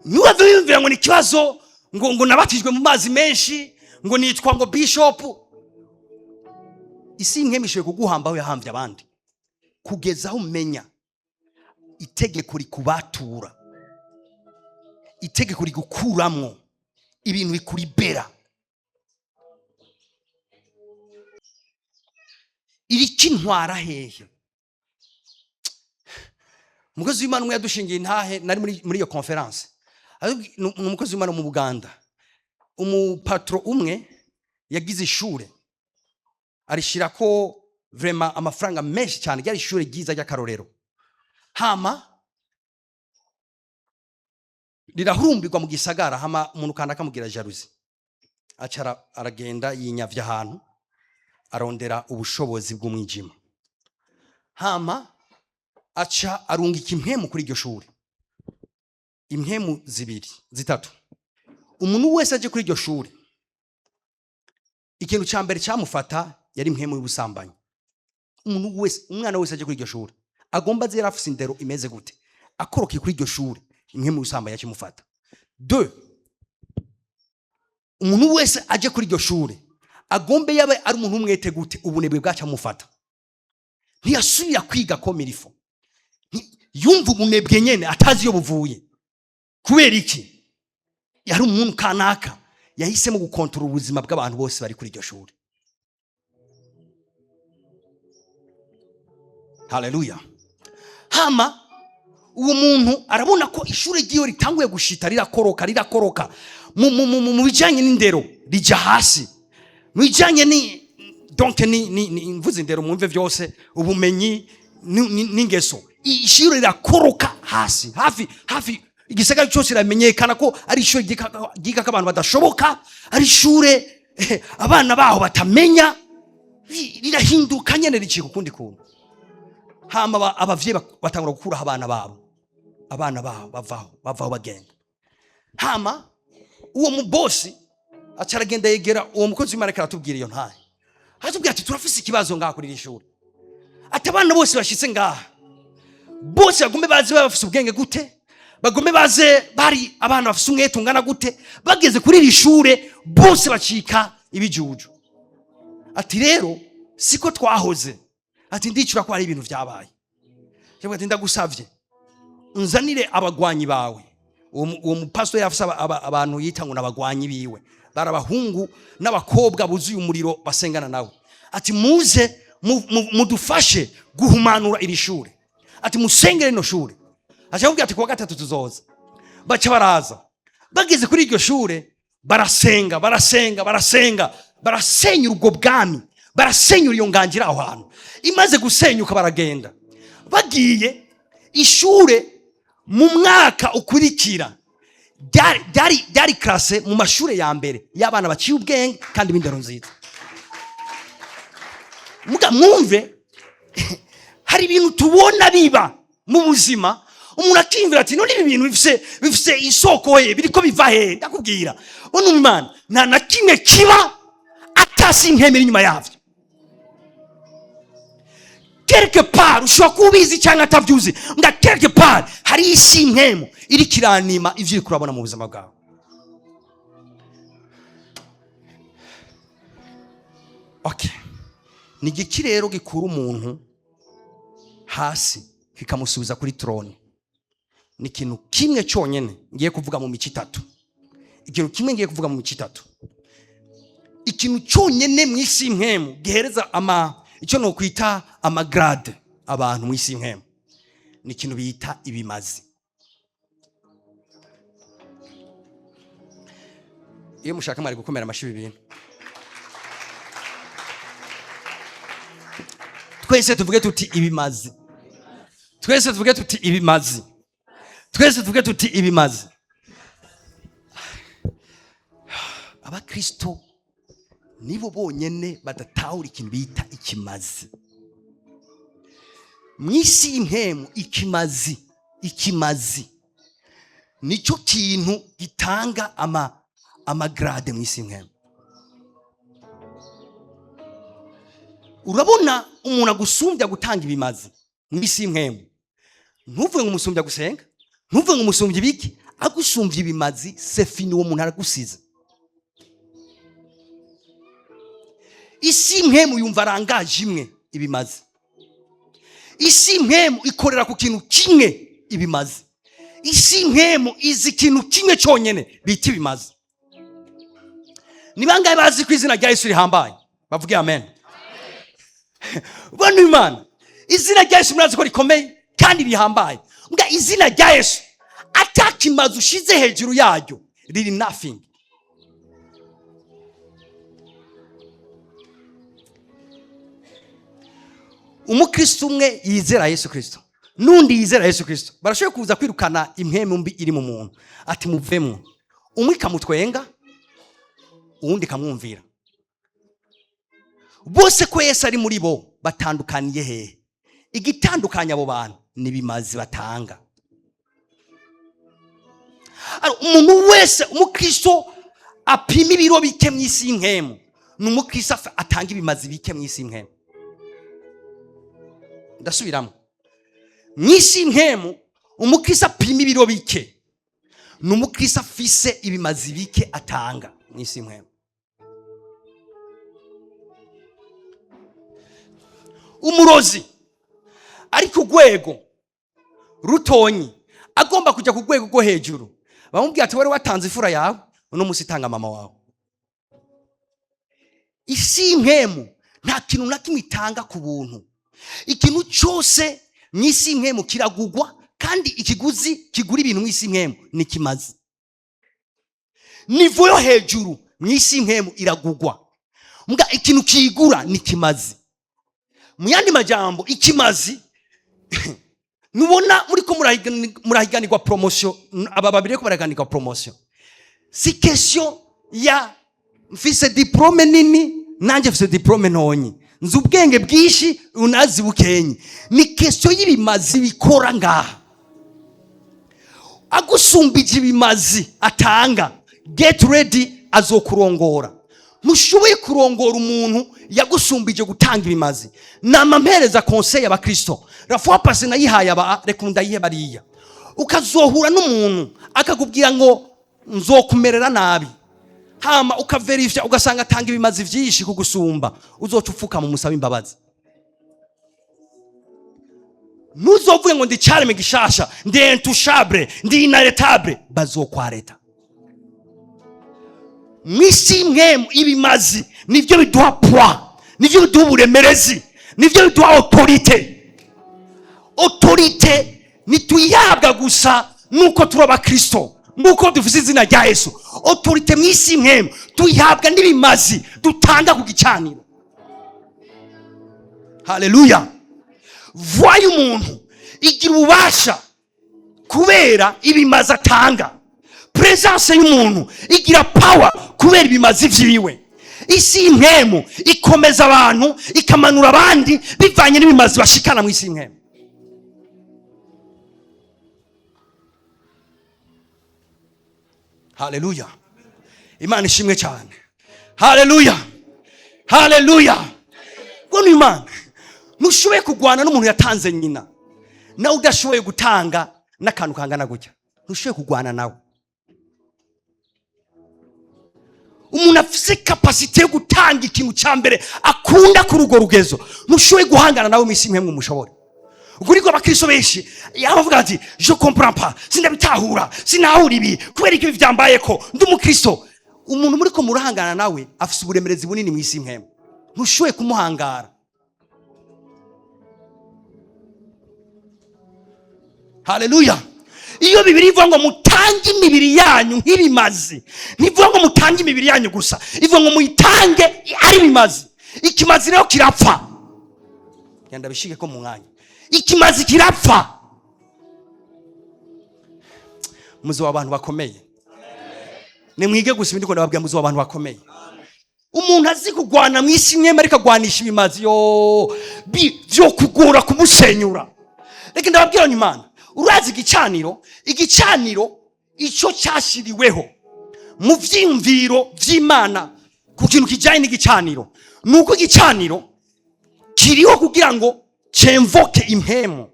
Nuwave wiyumvira ngo ni ikibazo ngo nabatijwe mu mazi menshi, ngo nitwa ngo bishop. Isi imwe ishoboye kuguhamba aho yahambye abandi, kugeza aho umenya itegeko rikubatura, itegeko rigukuramwo ibintu bikuribera. Irikintwara hehe? Umukozi w'Imana umwe yadushingiye intahe, nari muri iyo conference. Ni umukozi w'Imana mu Buganda. Umupatro umwe yagize ishure, arishirako vraiment amafaranga menshi cyane. Ryari ishure ryiza ry'akarorero, hama rirahurumbirwa mu gisagara. Hama umuntu kandi akamubwira jalousie, aca aragenda yinyavya ahantu, arondera ubushobozi bw'umwijima, hama aca arungika impwemu kuri iryo shuri, impwemu zibiri, zitatu. Umuntu wese aje kuri iryo shuri, ikintu cya mbere cyamufata yari impwemu y'ubusambanyi. Umuntu wese, umwana wese aje kuri iryo shuri, agomba aze yari afise indero imeze gute, akorokeye kuri iryo shuri, impwemu y'ubusambanyi yakimufata. Deux, umuntu wese aje kuri iryo shuri, agombe yabe ari umuntu umwete gute, ubunebwe bwacamufata, ntiyasubira kwiga comme il faut. Yumva ubunebwe nyene atazi iyo buvuye. Kubera iki? Yari umuntu kanaka yahisemo gukontorora ubuzima bw'abantu bose bari kuri iryo shuri. Haleluya. Hama uwo muntu arabona ko ishuri ryiwe ritanguye gushita, rirakoroka, rirakoroka mu bijanye n'indero, rija hasi mu bijanye ni donc ni mvuze indero mwumve byose, ubumenyi n'ingeso. Ishuri rirakoroka hasi hafi hafi, igisagara cyose iramenyekana ko ari ishuri ryigako abantu badashoboka, ari ishure abana baho batamenya. Rirahinduka nyene, ricika ukundi kuntu. Hama abavyeyi batangura gukuraho abana babo, abana babo bavaho, bavaho bagenda. Hama uwo mubosi aca aragenda yegera uwo mukozi w'Imana, ariko aratubwira iyo ntahe, aratubwira ati: "Turafise ikibazo ngaha kuri iri shuri." Ati: "Abana bose bashitse ngaha bose, bagume baze baba bafise ubwenge gute, bagume baze bari abana bafise umwete ungana gute, bageze kuri iri shure bose bacika ibijuju." Ati: "Rero siko twahoze." Ati: "Ndicura ko hari ibintu vyabaye." Cyangwa ati: "Ndagusavye unzanire abagwanyi bawe." Uwo mupastor yafise abantu yita ngo n'abagwanyi biwe, bari abahungu n'abakobwa buzuye umuriro basengana nawe. Ati: "Muze mudufashe guhumanura iri shure." Ati: "Musengere rino shure." Aca akubwira ati: "Kuwa gatatu tuzoza." Baca baraza. Bageze kuri iryo shure barasenga, barasenga, barasenga, barasenyura ubwo bwami, barasenyura iyo ngangira aho hantu. Imaze gusenyuka baragenda. Bagiye, ishure mu mwaka ukurikira Ryari classé mu mashure ya mbere y'abana baciye ubwenge kandi b'indero nziza. Muga mwumve, hari ibintu tubona biba mu buzima, umuntu akiyumvira ati: "None ibi bintu bifise isoko he? Biriko biva he?" Ndakubwira, uno Imana nta na kimwe kiba atasi impwemu inyuma yavyo. Quelque part ushobora kuba ubizi cyangwa atavyuzi, nga quelque part hari isi impwemu iriko iranima ivyo uriko urabona mu buzima bwawe. Okay, ni igiki rero gikura umuntu hasi kikamusubiza kuri trône? Ni ikintu kimwe cyonyine ngiye kuvuga mu mico itatu. Ikintu kimwe ngiye kuvuga mu mico itatu, ikintu cyonyine mu isi y'impwemu gihereza ama icyo nokwita ama grade abantu mu isi y'impwemu, ni ikintu bita ibimazi. Iyo mushaka mwari gukomera amashyi ibi bintu. Twese tuvuge tuti: "Ibimazi." Twese tuvuge tuti: "Ibimazi." Twese tuvuge tuti: "Ibimazi." Abakristo nibo bonyene badatahura ikintu bita ikimazi mu isi y'impwemu. Ikimazi nicyo kintu gitanga ama grade mu isi y'impwemu. Urabona umuntu agusumbya gutanga ibimazi mu isi y'impwemu, ntuvuge ngo umusumbya gusenga, ntuvuge ngo umusumbya ibiki. Agusumbya ibimazi, c'est fini, uwo muntu aragusize. Isi y'impwemu yumva arangaje imwe, ibimazi. Isi y'impwemu ikorera ku kintu kimwe, ibimazi. Isi y'impwemu izi ikintu kimwe cyonyine bita ibimazi. Ni bangahe bazi ko izina rya Yesu rihambaye? Bavuge amen. Bano Imana, izina rya Yesu murazi ko rikomeye kandi rihambaye. Mbwa izina rya Yesu atakimazi ushize hejuru yaryo riri nothing. Umukristo umwe yizera Yesu Kristo n'undi yizera Yesu Kristo barashoboye kuza kwirukana impwemu mbi iri mu muntu, ati: "Muvemwo." Umwe ikamutwenga, uwundi ikamwumvira. Bose ko Yesu ari muri bo, batandukaniye hehe? Igitandukanya abo bantu ni ibimazi batanga. Umuntu wese, umukristo apima ibiro bike mu isi y'impwemu ni umukristo atanga ibimazi bike mu isi y'impwemu. Ndasubiramo: mu isi y'impwemu, umukristo apima ibiro bike ni umukristo afise ibimazi bike atanga mu isi y'impwemu. Umurozi ari ku rwego rutonyi agomba kujya ku rwego rwo hejuru, bamubwira ati: "Wari watanze ifura yawe, uno munsi itanga mama wawe." Isi y'impwemu nta kintu na kimwe itanga ku buntu. Ikintu cyose mu isi y'impwemu kiragugwa, kandi ikiguzi kigura ibintu mu isi y'impwemu ni kimazi. Niveau yo hejuru mu isi y'impwemu iragugwa, mbwa ikintu kiyigura ni kimazi. Mu yandi majambo, ikimazi nubona muriko murahiganirwa promotion, aba babiri ko barahiganirwa promotion, si question ya mfise diplôme nini, nanjye mfise diplôme ntonyi, nzi ubwenge bwinshi, unazi bukenyi. Ni question y'ibimazi bikora ngaha. Agusumbije ibimazi atanga, get ready, azokurongora. Ntushoboye kurongora umuntu yagusumbije gutanga ibimazi. Nama mpereza conseil abakristo, la fois passée nayihaye aba, reka ndayihe bariya. Ukazohura n'umuntu akakubwira ngo nzokumerera nabi, hama ukaverifya ugasanga atanga ibimazi vyinshi kugusumba, uzoca upfuka mu musaba imbabazi. Ntuzovuge ngo ndi careme gishasha, ndi intouchable, ndi inarrêtable, bazokwareta. Mw'isi y'impwemu ibimazi nivyo biduha poids, nivyo biduha uburemerezi, nivyo biduha autorité. Autorité ntituyihabwa gusa nuko turi abakristo, nuko dufise izina rya Yesu. Autorité mw'isi y'impwemu tuyihabwa n'ibimazi dutanga ku gicaniro. Haleluya! Voix y'umuntu igira ububasha kubera ibimazi atanga. Presence y'umuntu igira power kubera ibimazi vyiwe. Isi y'impwemu ikomeza abantu, ikamanura abandi bivanye n'ibimazi bashikana mu isi y'impwemu. Haleluya, Imana ishimwe cyane. Haleluya, haleluya. Ngo ni Imana, ntushoboye kurwana n'umuntu yatanze nyina, nawe udashoboye gutanga n'akantu kangana gutya, ntushoboye kurwana nawe. Umuntu afise capacité yo gutanga ikintu cya mbere akunda kuri urwo rugezo, ntushoboye guhangana nawe mu isi imwe mushobore. Ubwo niko abakristo benshi yaba bavuga ati: "Je comprends pas, sindabitahura, sinahura ibi, kubera iki ibi byambaye ko ndi umukristo?" Umuntu muri ko murahangana nawe afise uburemerezi bunini mu isi impwemu, ntushoboye kumuhangara. Haleluya. Iyo Bibiri ivuga ngo mutange imibiri yanyu nk'ibimazi, ntivuga ngo mutange imibiri yanyu gusa, ivuga ngo muyitange ari ibimazi. Ikimazi rero kirapfa. Genda bishike ko mu mwanya, ikimazi kirapfa. Muzi w'abantu bakomeye, nimwige gusa ibindi ko ndababwira. Muzi w'abantu bakomeye, umuntu azi kugwana mu isi imwe ariko agwanisha ibimazi yo byo kugora kumusenyura. Reka ndababwira, Imana, urazi igicaniro, igicaniro icyo cyashyiriweho mu vyiyumviro vy'Imana ku kintu kijyanye n'igicaniro, ni uko igicaniro kiriho kugira ngo cy'invoque impemu,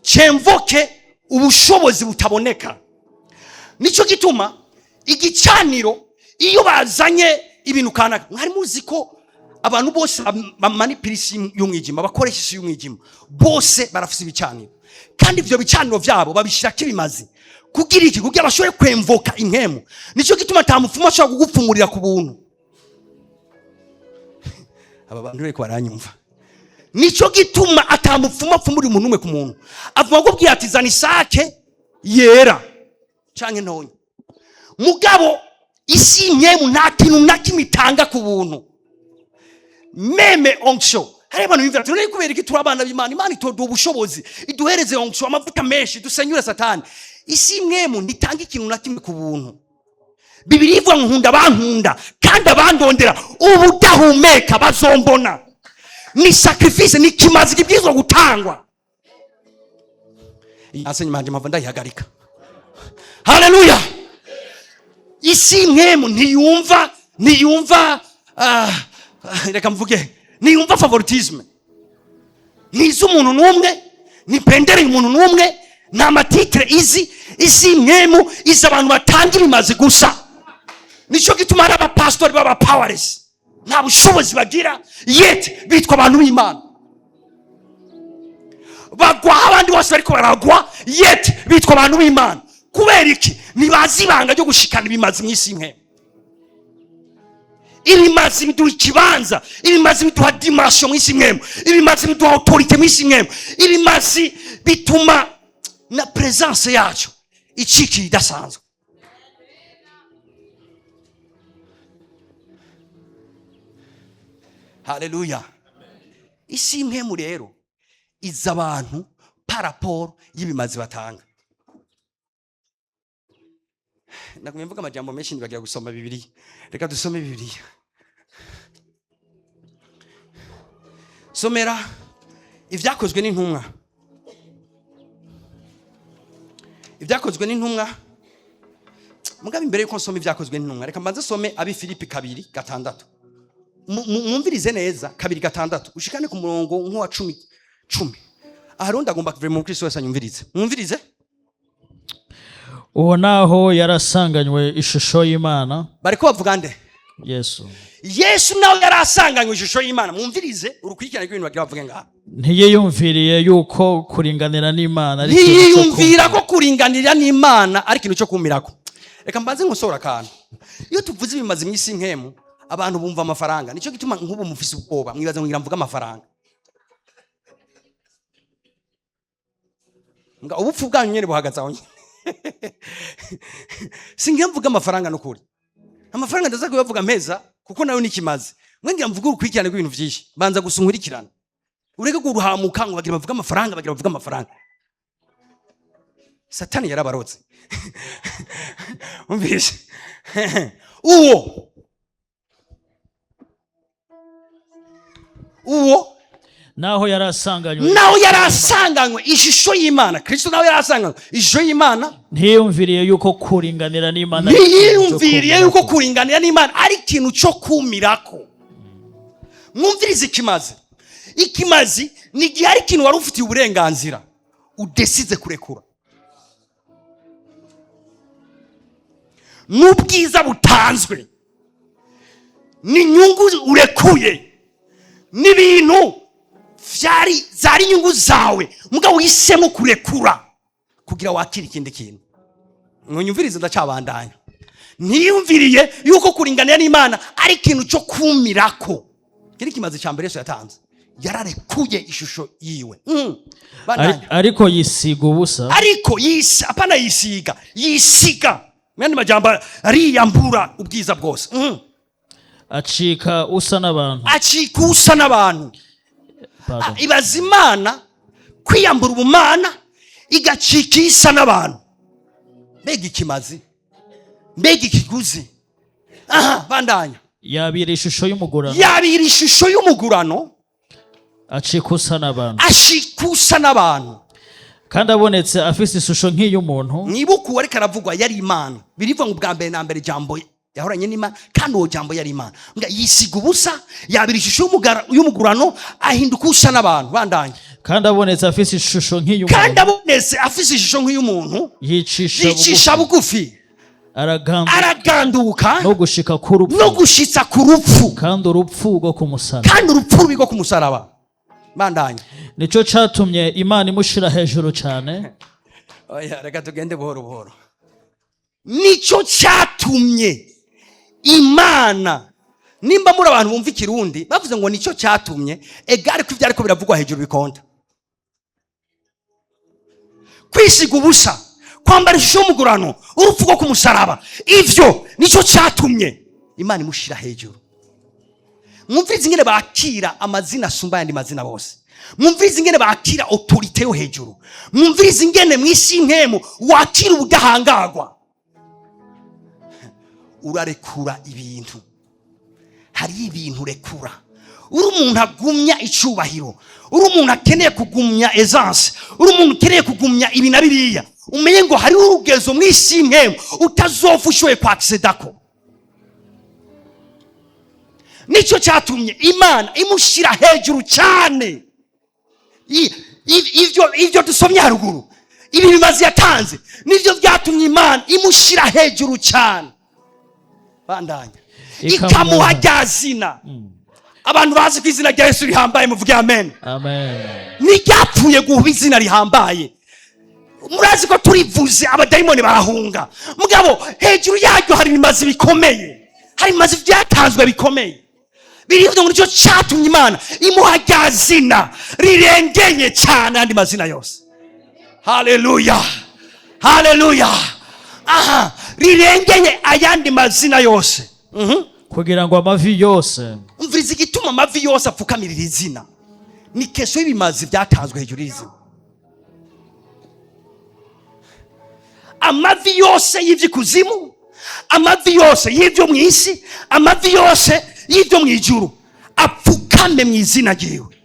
cy'invoque ubushobozi butaboneka. Nicyo gituma igicaniro, iyo bazanye ibintu kanaka, mwari muzi ko abantu bose bamanipira isi y'umwijima, bakoresha isi y'umwijima, bose barafise ibicaniro, kandi ivyo bicaniro vyabo babishirako ibimazi kugira iki? Kugira bashobore kw'invoqua impemu. Nicyo gituma ata mupfumu ashobora kugupfumurira ku buntu. Aba bantu bariko baranyumva? Nicyo gituma ata mupfumu apfumurira umuntu umwe ku muntu. Avuga ko bwira ati: "Zana isake yera canke ntonya." Mugabo isi y'impwemu nta kintu na kimwe itanga ku buntu, même onction. Hari abantu biyumvira ati: "None kubera iki turi abana b'Imana, Imana itoduha ubushobozi, iduhereze onction, amavuta menshi, dusenyure Satani?" Isi y'impwemu ntitanga ikintu na kimwe ku buntu. Bibiri ivuga ngo: "Nkunda abankunda, kandi abandondera ubudahumeka bazombona." Ni sacrifice, ni kimazi kibwirizwa gutangwa. Iyi enseignement mpamvu ndayihagarika. Haleluya. Isi y'impwemu ntiyumva, reka mvuge, ntiyumva favoritisme, ntizi umuntu n'umwe, ntipendereye umuntu n'umwe, nta ma titre izi. Isi y'impwemu izi abantu batanga ibimazi gusa. Nicyo gituma hari abapasitori b'aba powerless, nta bushobozi bagira, yet bitwa abantu b'Imana. Bagwaho abandi bose bariko baragwa, yet bitwa abantu b'Imana. Kubera iki? Ntibazi ibanga ryo gushikana ibimazi mu isi y'impwemu. Ibimazi biduha ikibanza, ibimazi biduha dimension mu isi y'impwemu, ibimazi biduha autorité mu isi y'impwemu, ibimazi bituma na presence yacu icikiye idasanzwe. Haleluya. Isi y'impwemu rero iza abantu par rapport y'ibimazi batanga. Nagumye mvuga amajambo menshi, nibagira gusoma Bibiliya. Reka dusome Bibiliya. Somera Ibyakozwe n'Intumwa, Ibyakozwe n'Intumwa. Mugabe imbere yuko nsoma Ibyakozwe n'Intumwa, reka mbanze some Abi Filipi 2:6. Mwumvirize neza, 2:6 ushikane ku murongo nk'uwa 10, 10. Aha rundi agomba kuva mu Kristo wese anyumvirize, mwumvirize.
Uwo naho yarasanganywe ishusho y'Imana.
Bariko bavuga nde?
Yesu.
Yesu nawe yari asanganywe ishusho y'Imana. Mwumvirize urukurikirane rw'ibintu bagira bavuge ngaha.
Ntiyiyumviriye yuko kuringanira n'Imana ari ikintu cyo
Ntiyiyumvira ko kuringanira n'Imana ari ikintu cyo kumirako. Reka mbanze nkosora akantu. Iyo tuvuze ibimazi mu isi nkemu, abantu bumva amafaranga. Nicyo gituma nk'ubu mufise ubwoba, mwibaza ngo ngira mvuge amafaranga. Mbwa ubupfu bwanyu nyene buhagaze aho nyene. Singira mvuge amafaranga n'ukuri. Amafaranga ndaza kuyavuga mpeza, kuko nayo nikimazi. Mwe ngira mvuge urukurikirane rw'ibintu vyinshi. Banza gusa unkurikirane, ureke guruhamuka ngo bagira bavuge amafaranga, bagira bavuge amafaranga. Satani yarabarotse. Umvise uwo
Naho yari asanganywe
Naho yari asanganywe ishusho y'Imana, Kristo nawe yari asanganywe ishusho y'Imana,
ntiyumviriye yuko kuringanira n'Imana ari ikintu cyo
ntiyiyumviriye yuko
kumirako.
Kuringanira n'Imana ari ikintu cyo kumirako. Mwumvirize ikimazi. Ikimazi ni igihe ari ikintu wari ufitiye uburenganzira udesize kurekura, n'ubwiza butanzwe, n'inyungu urekuye, n'ibintu vyari zari inyungu zawe, mugabo uhisemo kurekura kugira wakire ikindi kintu. Mwunyumvirize, ndacabandanya. Ntiyumviriye yuko kuringanira n'Imana ari ikintu cyo kumirako. Kiri kimaze cya mbere Yesu yatanze, yararekuye ishusho yiwe. Bandanya.
Ariko yisiga ubusa.
Ariko yisi, apana yisiga, yisiga, mu yandi majambo ariyambura ubwiza bwose.
Acika usa n'abantu.
Acika usa n'abantu.
Pardon.
Ibaza Imana kwiyambura ubumana igacika isa n'abantu. Mbega ikimazi, mbega ikiguzi! Aha, bandanya.
Yabira ishusho y'umugurano.
Yabira ishusho y'umugurano.
Acika usa n'abantu.
Ashika usa n'abantu.
Kandi abonetse afise ishusho nk'iy'umuntu,
Mwibuke uwo ariko aravugwa yari Imana. Birivuga ngo ubwa mbere na mbere Jambo yahoranye n'Imana, kandi uwo Jambo yari Imana. Mbwa yisiga ubusa, yabira ishusho y'umugurano, ahinduka usa n'abantu. Bandanya.
Kandi abonetse afise ishusho
Kandi
nk'iy'umuntu,
abonetse afise ishusho nk'iy'umuntu,
yicisha
yicisha
bugufi,
bugufi,
araganduka,
araganduka,
no gushika ku rupfu,
no gushitsa ku rupfu,
kandi urupfu rwo ku musaraba.
Kandi urupfu rubi rwo ku musaraba. Bandanya.
Nico catumye Imana imushira hejuru cane.
Oya, reka tugende buhoro buhoro. Nicyo cyatumye Imana, nimba muri abantu bumva Ikirundi, bavuze ngo nicyo cyatumye, egare ko ibyo ariko biravugwa hejuru bikonta. Kwisiga ubusa, kwambara ishusho y'umugurano, urupfu rwo ku musaraba, ivyo nicyo cyatumye Imana imushira hejuru. Mwumvirize ingene bakira amazina asumba ayandi mazina bose. Mwumvirize ingene bakira autorité yo hejuru. Mwumvirize ingene mu isi y'impemu wakira ubudahangagwa. Urarekura ibintu. Hari ibintu urekura. Uri umuntu agumya icubahiro, uri umuntu akeneye kugumya aisance, uri umuntu ukeneye kugumya ibi na biriya, umenye ngo hariho urugezo mu isi y'impemu utazopfa ushoboye kwakisedako. Nicyo cyatumye Imana imushyira hejuru cyane. Ivyo dusomye haruguru, ibi bimazi yatanze, nivyo byatumye Imana imushyira hejuru cyane. Bandanya. Ikamuha rya zina. Abantu bazi ko izina rya Yesu rihambaye, muvuge amen.
Amen.
Ntiryapfuye guha izina rihambaye. Murazi ko turivuze abadayimoni barahunga. Mugabo hejuru yaryo hari ibimazi bikomeye, hari ibimazi byatanzwe bikomeye. Birivuga ngo nicyo cyatumye Imana imuha rya zina rirengeye cyane andi mazina yose. Haleluya, haleluya! Aha, rirengeye ayandi mazina yose.
Kugira ngo amavi yose
Umviriza igituma amavi yose apfukamirira izina. Ni question y'ibimazi byatanzwe hejuru y'izina. Amavi yose y'iby'ikuzimu, amavi yose y'ibyo mu isi, amavi yose y'ibyo mu ijuru apfukame mu izina ryiwe.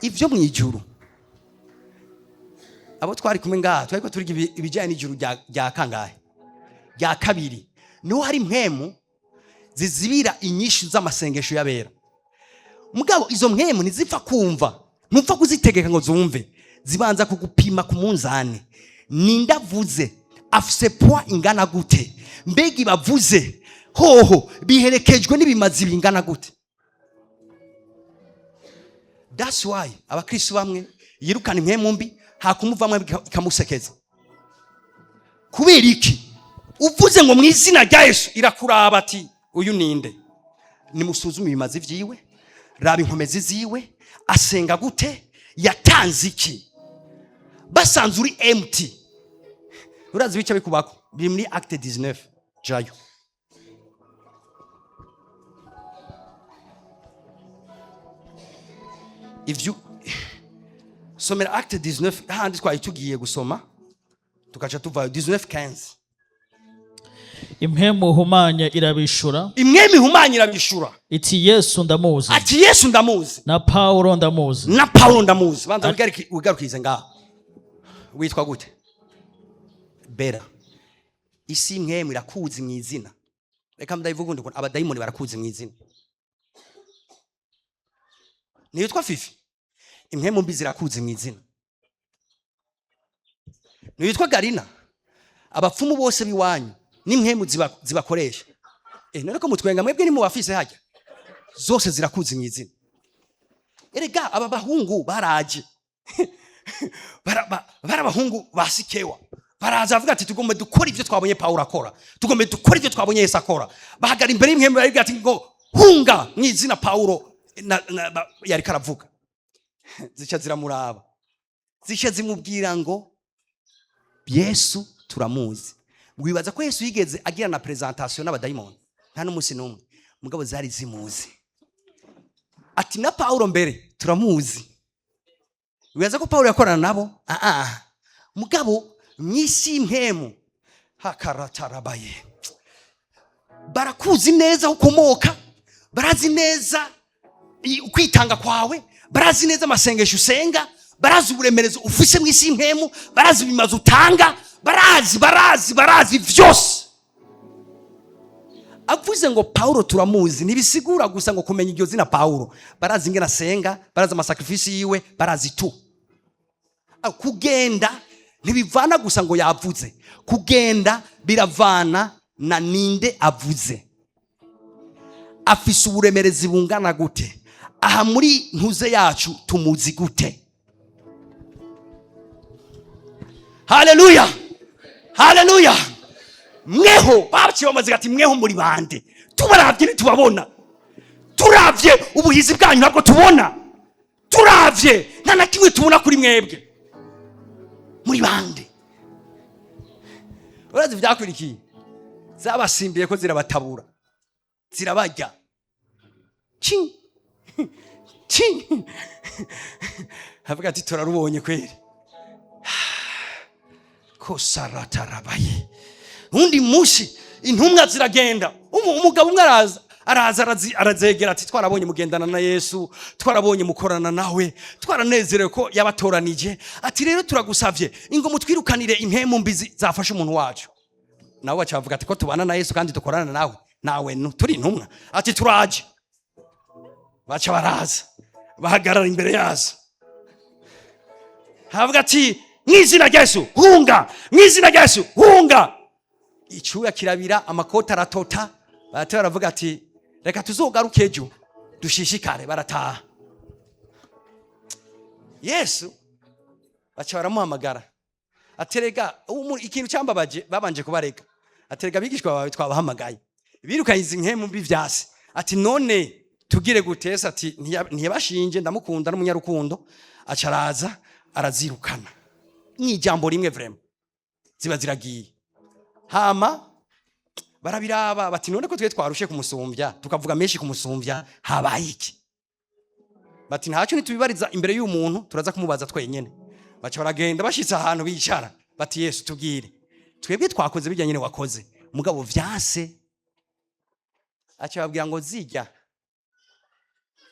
Ibyo mu ijuru, abo twari kumwe ngaha, twari ko turiga ibijyanye n'ijuru rya kangahe? Rya kabiri. Niho hari impwemu zizibira inyishu z'amasengesho y'abera. Mugabo izo mpwemu ntizipfa kumva, ntupfa kuzitegeka ngo zumve. Zibanza kugupima ku munzani: ninde avuze, afise poids ingana gute, mbega ibavuze hoho biherekejwe n'ibimazi bingana gute? That's why abakristo bamwe yirukana impwemu mbi, hakumuvamwe ikamusekeza. Kubera iki? Uvuze ngo mu izina rya Yesu, irakuraba ati: "Uyu ninde?" Nimusuzume ibimazi vyiwe, raba inkomezi ziwe, asenga gute, yatanze iki? Basanze uri empty. Urazi bica bikubako. Biri muri Acte 19, jayo. Ivyo, somera Acte 19, handi twari tugiye gusoma. Tukaca tuvayo. 19:15.
Impwemu ihumanya irabishura.
Impwemu ihumanya irabishura.
Iti: "Yesu ndamuzi."
Ati: "Yesu ndamuzi."
"Na Pawulo ndamuzi."
"Na Pawulo ndamuzi." Banza wigarukirize ngaho. Witwa gute? Bera. Isi impwemu irakuzi mu izina. Reka ndayivuga undi ukuntu: abadayimoni barakuzi mu izina. Ntiwitwa Fifi? Impwemu mbi zirakuzi mu izina. Ntiwitwa Garina? Abapfumu bose b'iwanyu n'impwemu zibakoresha, none ko mutwenga mwebwe nimubafise hajya, zose zirakuzi mu izina. Erega aba bahungu baraje, bari abahungu ba Sikewa, baraza bavuga ati: "Tugomba dukora ibyo twabonye Pawulo akora, tugomba dukora ibyo twabonye Yesu akora." Bahagara imbere y'impwemu, barabwira ati ngo: "Hunga mu izina Pawulo yariko aravuga." Zica ziramuraba, zica zimubwira ngo: "Yesu turamuzi." Wibaza ko Yesu yigeze agira na présentation n'abadayimoni? Nta n'umunsi n'umwe. Mugabo zari zimuzi. Ati: "Na Pawulo mbere turamuzi." Wibaza ko Pawulo yakorana nabo? Ah, mugabo mw'isi y'impwemu hakaratarabaye, barakuzi neza aho ukomoka, barazi neza ukwitanga kwawe, barazi neza amasengesho usenga, barazi uburemerezo ufise mu isi y'impwemu, barazi ibimazi utanga, barazi, barazi, barazi vyose. Avuze ngo: "Pawulo turamuzi", ntibisigura gusa ngo kumenya iryo zina Pawulo. Barazi ingene asenga, barazi ama sacrifices yiwe, barazi tu. Kugenda ntibivana gusa ngo yavuze. Kugenda biravana na ninde avuze, afise uburemerezi bungana gute aha muri ntuze yacu, tumuzi gute. Haleluya, haleluya! Mweho baciye bamaze ati: "Mweho muri bande? Tubaravye ntitubabona, turavye ubuhizi bwanyu ntabwo tubona, turavye nta na kimwe tubona kuri mwebwe, muri bande?" Urazi vyakurikiye? Zabasimbiye ko zirabatabura, zirabarya. Ci ci avuga ati: "Turarubonye kweri ko saratarabaye." Undi munsi intumwa ziragenda. Umugabo umwe araza, arazegera ati: "Twarabonye mugendana na Yesu, twarabonye mukorana nawe, twaranezerewe ko yabatoranije." Ati: "Rero turagusavye ingo mutwirukanire impemu mbi zafashe umuntu wacu." Nabo baca bavuga ati: "Ko tubana na Yesu kandi dukorana nawe, nawe turi intumwa." Ati: "Turaje." Baca baraza, bahagarara imbere yazo, havuga ati: "Mu izina rya Yesu hunga, mu izina rya Yesu hunga." Icyuya kirabira, amakoti aratota. Barata baravuga ati: "Reka tuzogaruke ejo dushishikare." Barataha. Yesu baca baramuhamagara, aterega ikintu cyambabaje, babanje kubarega, aterega: "Abigishwa bawe twabahamagaye, birukanye izi mpwemu mbi vyase." Ati: "None tugire gute?" Yesu ati: "Ntiyabashinje, ndamukunda n'umunyarukundo." Aca araza arazirukana mw'ijambo rimwe, vraiment ziba ziragiye. Hama barabiraba bati: "None ko twe twarushe kumusumbya, tukavuga menshi kumusumbya, habaye iki?" Bati: "Ntacyo, ntitubibariza imbere y'uyu muntu, turaza kumubaza twenyene." Baca baragenda, bashitse ahantu bicara, bati: "Yesu, tubwire, twebwe twakoze bijya nyene wakoze, mugabo vyanse." Aca babwira ngo: "Zijya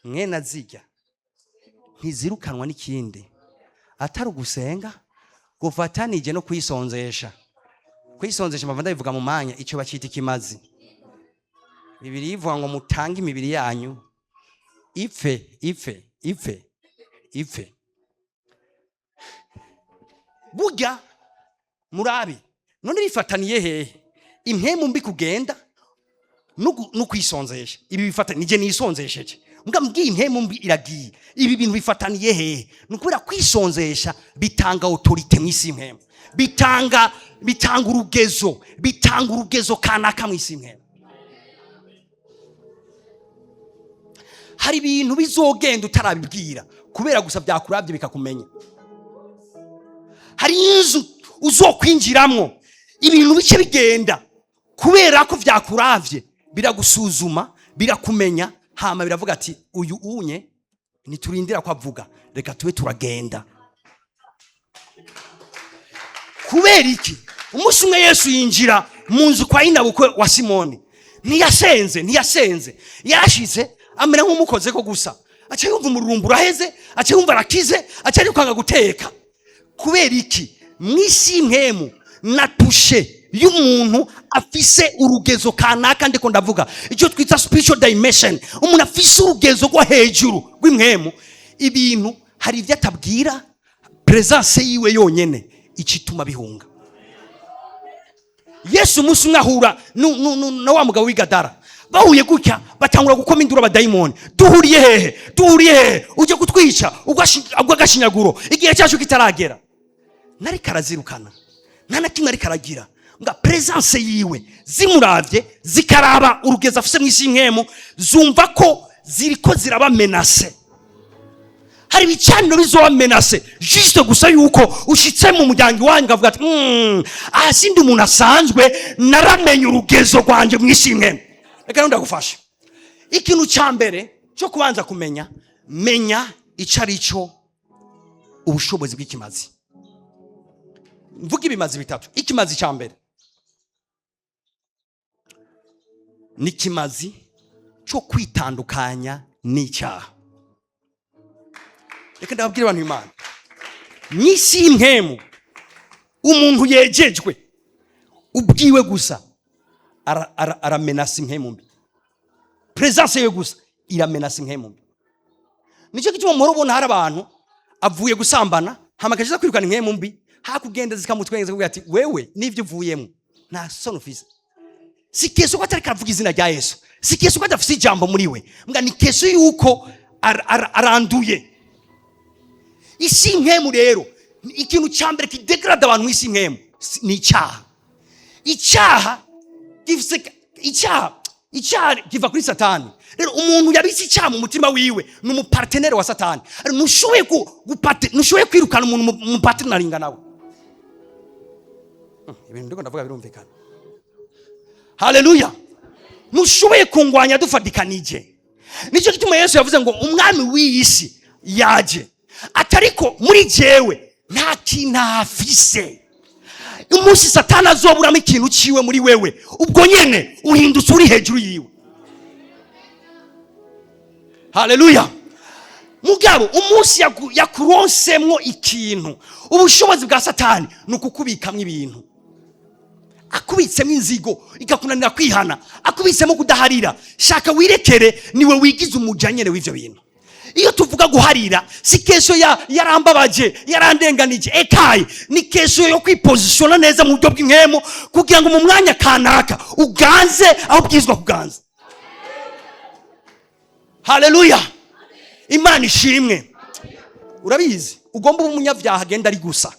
mwena zijya ntizirukanwa n'ikindi atari ugusenga gufatanije no kwisonzesha." Kwisonzesha mpamvu ndabivuga mu mwanya, icyo bacita ikimazi. Bibiri ivuga ngo mutange imibiri yanyu ipfe, ipfe, ipfe, ipfe. Burya murabi none bifataniye hehe impemu mbi kugenda no kwisonzesha? Ibi bifata nije nisonzesheje, mbwa mbwiye impemu mbi iragiye. Ibi bintu bifataniye hehe? Ni ukubera kwisonzesha bitanga autorité mu isi y'impemu, bitanga urugezo, bitanga urugezo kanaka mu isi y'impemu. Hari ibintu bizogenda utarabibwira kubera gusa byakurabye bikakumenya. Hari inzu uzokwinjiramwo, ibintu bice bigenda kubera ko byakuravye, biragusuzuma, birakumenya, hama biravuga ati: "Uyu unye ntiturindira ko avuga, reka tube turagenda." Kubera iki? Umunsi umwe Yesu yinjira mu nzu kwa nyinabukwe wa Simoni. Ntiyasenze, ntiyasenze, yarashize amera nk'umukoze ko gusa, aca yumva umururumbo uraheze, aca yumva arakize, aca arikanga guteka. Kubera iki? Mw'isi y'impwemu na touche y'umuntu afise urugezo kanaka, ndiko ndavuga icyo twita spiritual dimension, umuntu afise urugezo rwo hejuru rw'impwemu, ibintu hari ibyo atabwira, presence yiwe yonyene icituma bihunga. Yesu umunsi umwe ahura na wa mugabo w'igadara. Bahuye gutya, batangura gukoma induru abadayimoni: "Duhuriye hehe? Duhuriye hehe? Ujye kutwica ugwa agashinyaguro igihe cyacu kitaragera?" Nariko arazirukana, nta na kimwe ariko aragira nga presence yiwe. Zimuravye, zikaraba urugezo afise mw'isi y'impwemu, zumva ko ziriko ziraba menacées. Hari ibicaniro bizoba menacé juste gusa yuko ushitse mu muryango iwanyu, ukavuga ati: "Aha sindi umuntu asanzwe, naramenye urugezo rwanje mw'isi y'impwemu." Reka ndagufasha. Ikintu cya mbere cyo kubanza kumenya, menya icyo ari cyo ubushobozi bw'ikimazi. Mvuga ibimazi bitatu. Ikimazi cya mbere ni ikimazi cyo kwitandukanya n'icyaha. Reka ndababwire, abantu, Imana mw'isi y'impwemu, umuntu yejejwe ubwiwe gusa aramenasa impwemu mbi. Presence ye gusa iramenasa impwemu mbi. Nicyo gituma muhora ubona hari abantu avuye gusambana, hama agaca aza kwirukana impwemu mbi, hakugenda zikamutwenza, kuvuga ati: "Wewe n'ibyo uvuyemo nta soni ufise." Si question ko atari karavuga izina rya Yesu, si question ko adafise ijambo muri we, mbwa ni question yuko aranduye isi y'impwemu. Rero ikintu cya mbere kidegrada abantu mu isi y'impwemu ni icyaha. Icyaha gifise icyaha kiva kuri Satani. Rero umuntu yabitse icyaha mu mutima wiwe ni umu partenaire wa Satani. Rero ntushoboye kwirukana umuntu mu partenaringa nawe. Ibintu ndiko ndavuga birumvikana? Haleluya! Ntushoboye kungwanya dufatikanije. Nicyo gituma Yesu yavuze ngo umwami w'iyi si yaje, atariko muri jewe nta kintu afise. Umunsi Satani azoburamo ikintu ciwe muri wewe, ubwo nyene uhindutse uri hejuru yiwe. Haleluya! Mugabo umunsi yakuronsemwo ikintu, ubushobozi bwa Satani ni ukukubikamwo ibintu, akubitsemo inzigo ikakunanira kwihana, akubitsemo kudaharira. Shaka wirekere, niwe wigize umuja nyene w'ivyo bintu. Iyo tuvuga guharira, si question ya yarambabaje, yarandenganije, ekaye, ni question yo kwipozisiona neza mu buryo bw'impwemu kugira ngo mu mwanya kanaka uganze aho ubwirizwa kuganza. Haleluya! Imana ishimwe. Urabizi, ugomba uba umunyabyaha agenda ari gusa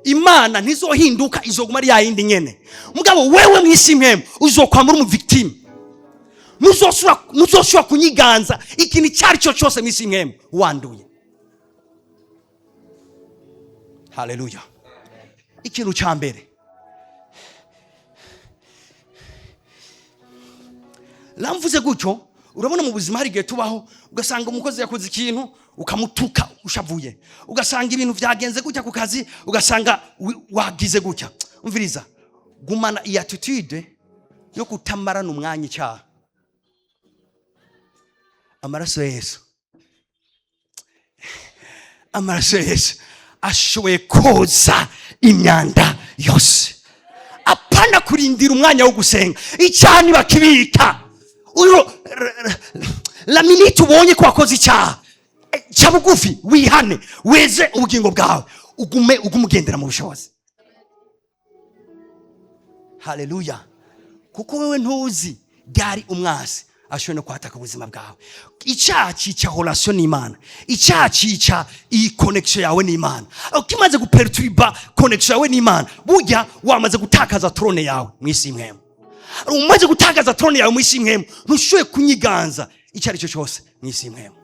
Imana ntizohinduka, izoguma ari yayindi nyene. Mugabo wewe mw'isi mpwemu uzokwama uri umu victime. Ntuzoshobora kunyiganza ikintu icyo ari cyo cyose mw'isi mpwemu wanduye. Haleluya! Ikintu cya mbere lamvuze gutyo, urabona mu buzima hari igihe tubaho ugasanga umukozi yakoze ikintu, ukamutuka ushavuye, ugasanga ibintu byagenze gutya ku kazi, ugasanga wagize gutya. Umviriza, gumana iyi attitude yo kutamarana umwanya icyaha. Amaraso ya Yesu, amaraso ya Yesu ashoboye koza imyanda yose. Apana kurindira umwanya wo gusenga, icyaha ntibakibika. La minute ubonye ko wakoze icyaha, ca bugufi, wihane, weze ubugingo bwawe, ugume ugendera mu bushobozi. Haleluya! Kuko wewe ntuzi ryari umwasi ashoboye no kwataka ubuzima bwawe. Icyaha cica relation n'Imana, icyaha cica iyi connection yawe n'Imana. Aho kimaze guperturba connection yawe n'Imana, burya wamaze gutakaza trône yawe mu isi y'impwemu. Umaze gutakaza trône yawe mu isi y'impwemu, ntushoboye kunyiganza icyo ari cyo cyose mu isi y'impwemu.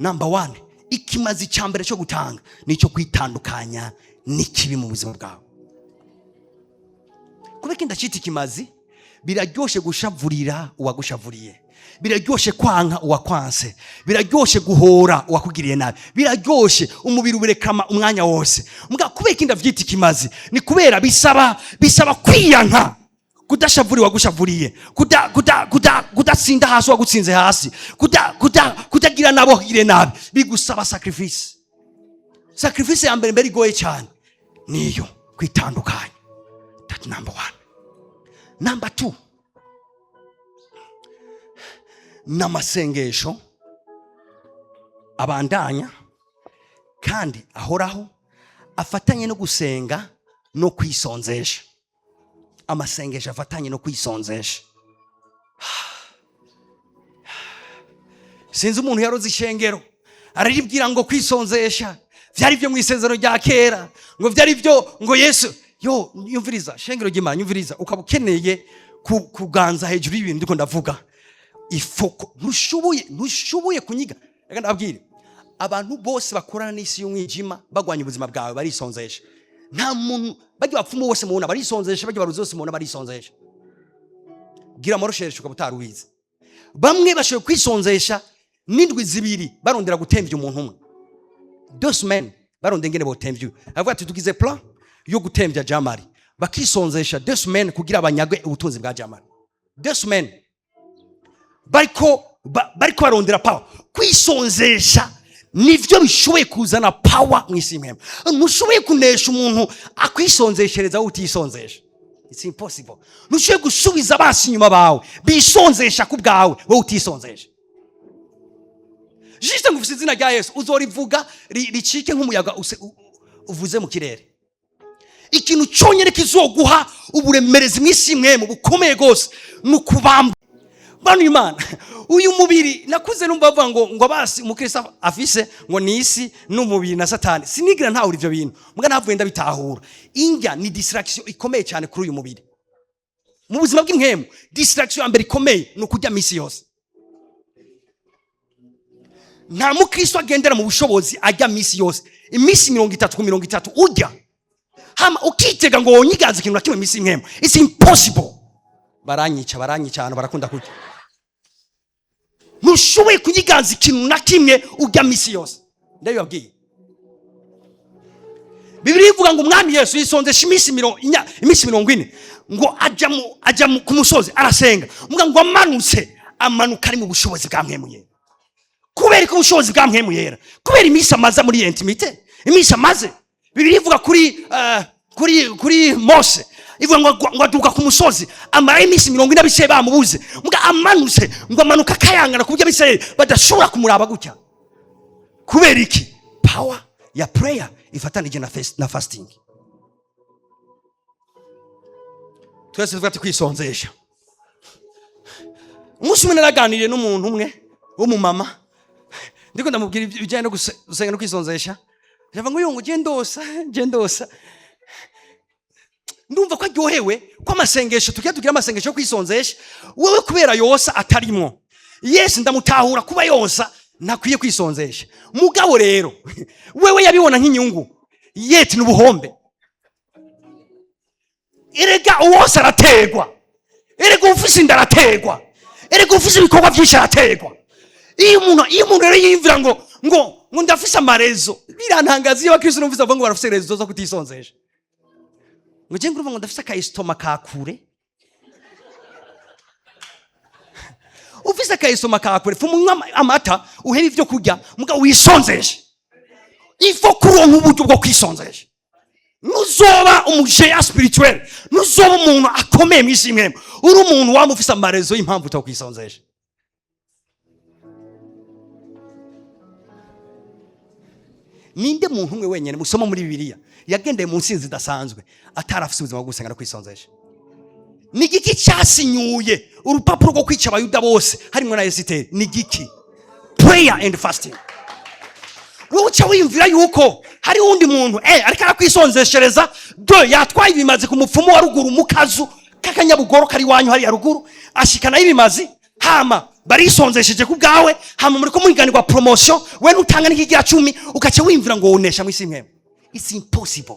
Number one, ikimazi cya mbere cyo gutanga ni icyo kwitandukanya n'ikibi mu buzima bwawe. Kubera ko ndacita ikimazi, Biraryoshe gushavurira uwagushavuriye, biraryoshe kwanka uwakwanse, biraryoshe guhora uwakugiriye nabi, biraryoshe. Umubiri ubirekama umwanya wose. Mbwa kubera ikindi avyita ikimazi ni kubera bisaba kwiyanka, kudashavura uwagushavuriye, kudatsinda hasi uwagutsinze hasi, kutagira nabo wakugiriye nabi. Bigusaba sacrifice. Sacrifice ya mbere mbere igoye cyane niyo kwitandukanya. That number one. Number two, n'amasengesho abandanya kandi ahoraho, afatanye no gusenga no kwisonzesha. Amasengesho afatanye no kwisonzesha. Sinzi umuntu yaroze ishengero araribwira ngo kwisonzesha byari byo mu isezerano rya kera, ngo byari byo ngo Yesu yo. Nyumviriza, shengero ry'Imana, nyumviriza. Ukaba ukeneye kuganza hejuru y'ibintu ndiko ndavuga, ifoko ntushoboye kunyiga. Reka ndababwire, abantu bose bakorana n'isi y'umwijima bagwanya ubuzima bwawe barisonzesha. Nta muntu bajya, bapfumu bose mubona barisonzesha, bajya baruzi bose mubona barisonzesha. Gira amoroshereshe ukaba utarubizi. Bamwe bashoboye kwisonzesha n'indwi 2 barondera gutembya umuntu umwe, 2 semaines barondera ingene botemvya. Avuga ati tugize plan yo gutembya Jamari, bakisonzesha 2 semaines kugira banyagwe ubutunzi bwa Jamari. 2 semaines bariko barondera power. Kwisonzesha nivyo bishoboye kuzana power mu isi impema. Ntushoboye kunesha umuntu akwisonzeshereza wowe utisonzesha. It's impossible. Ntushoboye gusubiza abasi inyuma bawe bisonzesha ku bwawe wowe utisonzesha. Juste ngo ufise izina rya Yesu, uzorivuga ricike nk'umuyaga uvuze mu kirere. Ikintu cyonyine kizoguha uburemerezi mu isi mwemu bukomeye rwose ni ukubamba bano Imana. Uyu mubiri, nakuze numva bavuga ngo abasi umukristo afise ngo ni isi n'umubiri na Satani. Sinigira ntahura ivyo bintu, mbwa navuye ndabitahura. Indya ni distraction ikomeye cyane kuri uyu mubiri. Mu buzima bw'impwemu, distraction ya mbere ikomeye ni ukurya misi yose. Nta mukristo agendera mu bushobozi ajya misi yose, iminsi 30 ku 30 ujya, hama ukitega ngo wonyigaze ikintu na kimwe misi impwemu. It's impossible. Baranyica, baranyica ahantu barakunda kurya. Ntushoboye kunyiganza ikintu na kimwe ujya misi yose, ndabibabwiye. Bibiliya ivuga ngo Umwami Yesu yisonzesha iminsi 40, ngo ajya ku musozi arasenga. Muga ngo amanutse, amanuka ari mu bushobozi bwa Mpwemu Yera. Kubera ko ubushobozi bwa Mpwemu Yera, kubera iminsi amaze muri intimité, iminsi amaze. Bibiliya ivuga kuri Mose, ivuga ngo aduka ku musozi, amara iminsi 40, abisirayeli bamubuze. Muga amanutse, ngo amanuka akayangana ku buryo abisirayeli badashobora kumuraba gutya. Kubera iki? Power ya prayer ifatanije na fasting. Twese tuvuga ati kwisonzesha. Umunsi umwe naraganiriye n'umuntu umwe w'umumama, ndiko ndamubwira ibijyanye no gusenga no kwisonzesha. Ndavuga ngo yungu ndosa je ndosa, ndumva ko aryohewe ko amasengesho tugiye tugira amasengesho yo kwisonzesha. Wewe kubera yosa atarimwo, Yesu ndamutahura kuba yosa ntakwiye kwisonzesha. Mugabo rero wewe yabibona nk'inyungu yeti n'ubuhombe. Erega uwose arategwa, erega ufise inda arategwa, erega ufise ibikorwa byinshi arategwa. Iyo umuntu rero yiyumvira ngo ndafise ama raisons, birantangaza iyo abakristo numvise bavuga ngo barafise raisons zo kutisonzesha, ngo je ngurumva ngo ndafise aka estomac ka kure. Ufise aka estomac ka kure, fuma unywa amata, uhebe ivyo kurya, mugabo wisonzeshe. Ifo kuronka uburyo bwo kwisonzesha. Nuzoba umu géant spirituel, nuzoba umuntu akomeye mu isi imwe, uri umuntu waba ufise ama raisons y'impamvu utokwisonzesha. Ninde muntu umwe wenyine musoma muri Bibiliya yagendeye mu nsinzi zidasanzwe atarafise ubuzima bwo gusenga no kwisonzesha? Ni igiki cyasinyuye urupapuro rwo kwica abayuda bose harimo na Esiteri? Ni igiki? Prayer and fasting. Wowe uca wiyumvira yuko hari uwundi muntu ariko arakwisonzeshereza do yatwaye ibimazi ku mupfumu wa ruguru mu kazu k'akanyabugoro kari iwanyu hariya ruguru, ashikanayo ibimazi, hama barisonzesheje ku bwawe, hama muri ko muhiganirwa promotion, we nutanga n'ikigira 10, ukaca wiyumvira ngo wonesha mu isi imwe. It's impossible.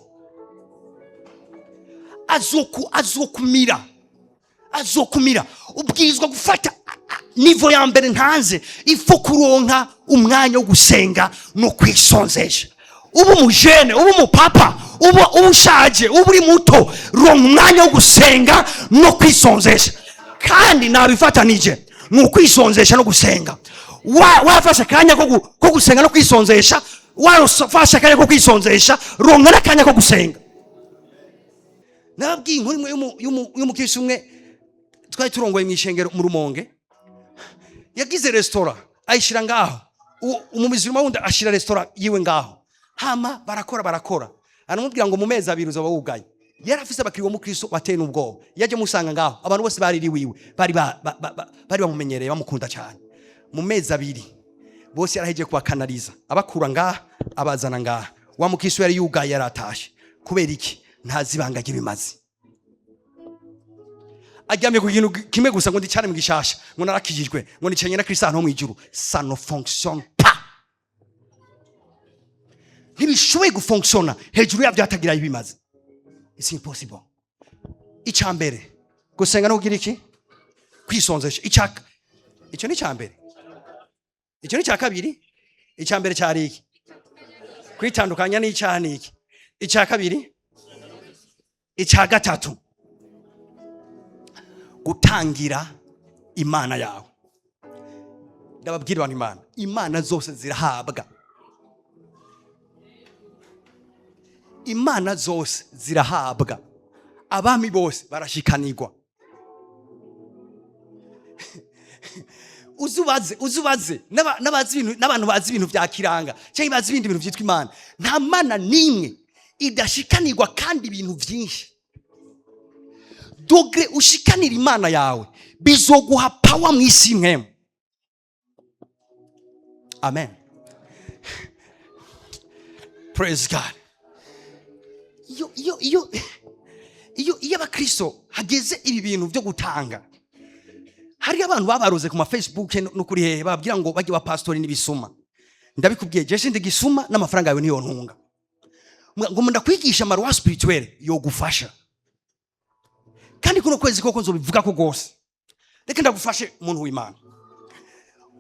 Azokumira. Azokumira. Ubwirizwa gufata niveau ya mbere ntanze ifo kuronka umwanya wo gusenga no kwisonzesha. Uba umujene, uba umupapa, uba ushaje, uba uri muto, ronka umwanya wo gusenga no kwisonzesha. Kandi nabifatanije, ni ukwisonzesha no gusenga. Wafashe akanya ko gusenga no kwisonzesha, wafashe akanya ko kwisonzesha, ronka n'akanya ko gusenga. Nababwiye inkuru imwe y'umukristo umwe twari turongoye mu ishengero mu Rumonge. Yagize resitora, ayishyira ngaho. Umumizirima wundi ashyira resitora yiwe ngaho. Hama barakora, barakora, aramubwira ngo mu mezi 2 uzaba wugaye. Yari afise abakiriya w'umukristo bateye n'ubwoba. Yaje musanga ngaho, abantu bose bari iwiwe bari bamumenyereye, bamukunda cyane. Mu mezi 2 bose yarahejeje kubakanariza, abakura ngaha abazana ngaha. Wa mukristo yari yugaye yaratashe. Kubera iki? Ntazi ibanga ry'ibimazi. Aryamye ku kintu kimwe gusa, ngo ndicane mu gishasha, ngo narakijijwe, ngo nicenye na Kristo ahantu ho mu ijuru. Ça ne fonctionne pas, ntibishoboye gufonctiona hejuru yabyo hatagira ibimazi. It's impossible. Icya mbere, gusenga no kugira iki? Kwisonzesha. Icyo ni icya mbere, icyo ni icya kabiri. Icya mbere cyari iki? Kwitandukanya n'icyaha. Ni iki icya kabiri? Icya gatatu, gutangira Imana yawe. Ndababwira abantu, imana zose zirahabwa, imana zose zirahabwa, abami bose barashikanirwa. Uzubaze, uzubaze n'abazi ibintu, n'abantu bazi ibintu vya kiranga cyangwa bazi ibindi bintu vyitwa imana. Nta mana n'imwe idashikanirwa kandi ibintu vyinshi. Degré ushikanira Imana yawe bizoguha power mu isi mwemu. Amen, praise God. Iyo abakristo hageze ibi bintu byo gutanga, hariyo abantu babaroze ku ma Facebook no kuri hehe, bababwira ngo bajye bapasitori n'ibisuma. Ndabikubwiye, je sindi gisuma, n'amafaranga yawe niyo ntunga. Ngo ndakwigisha ama lois spirituelles yogufasha. Kandi kuno kwezi koko nzobivuga ko rwose. Reka ndagufashe, umuntu w'Imana.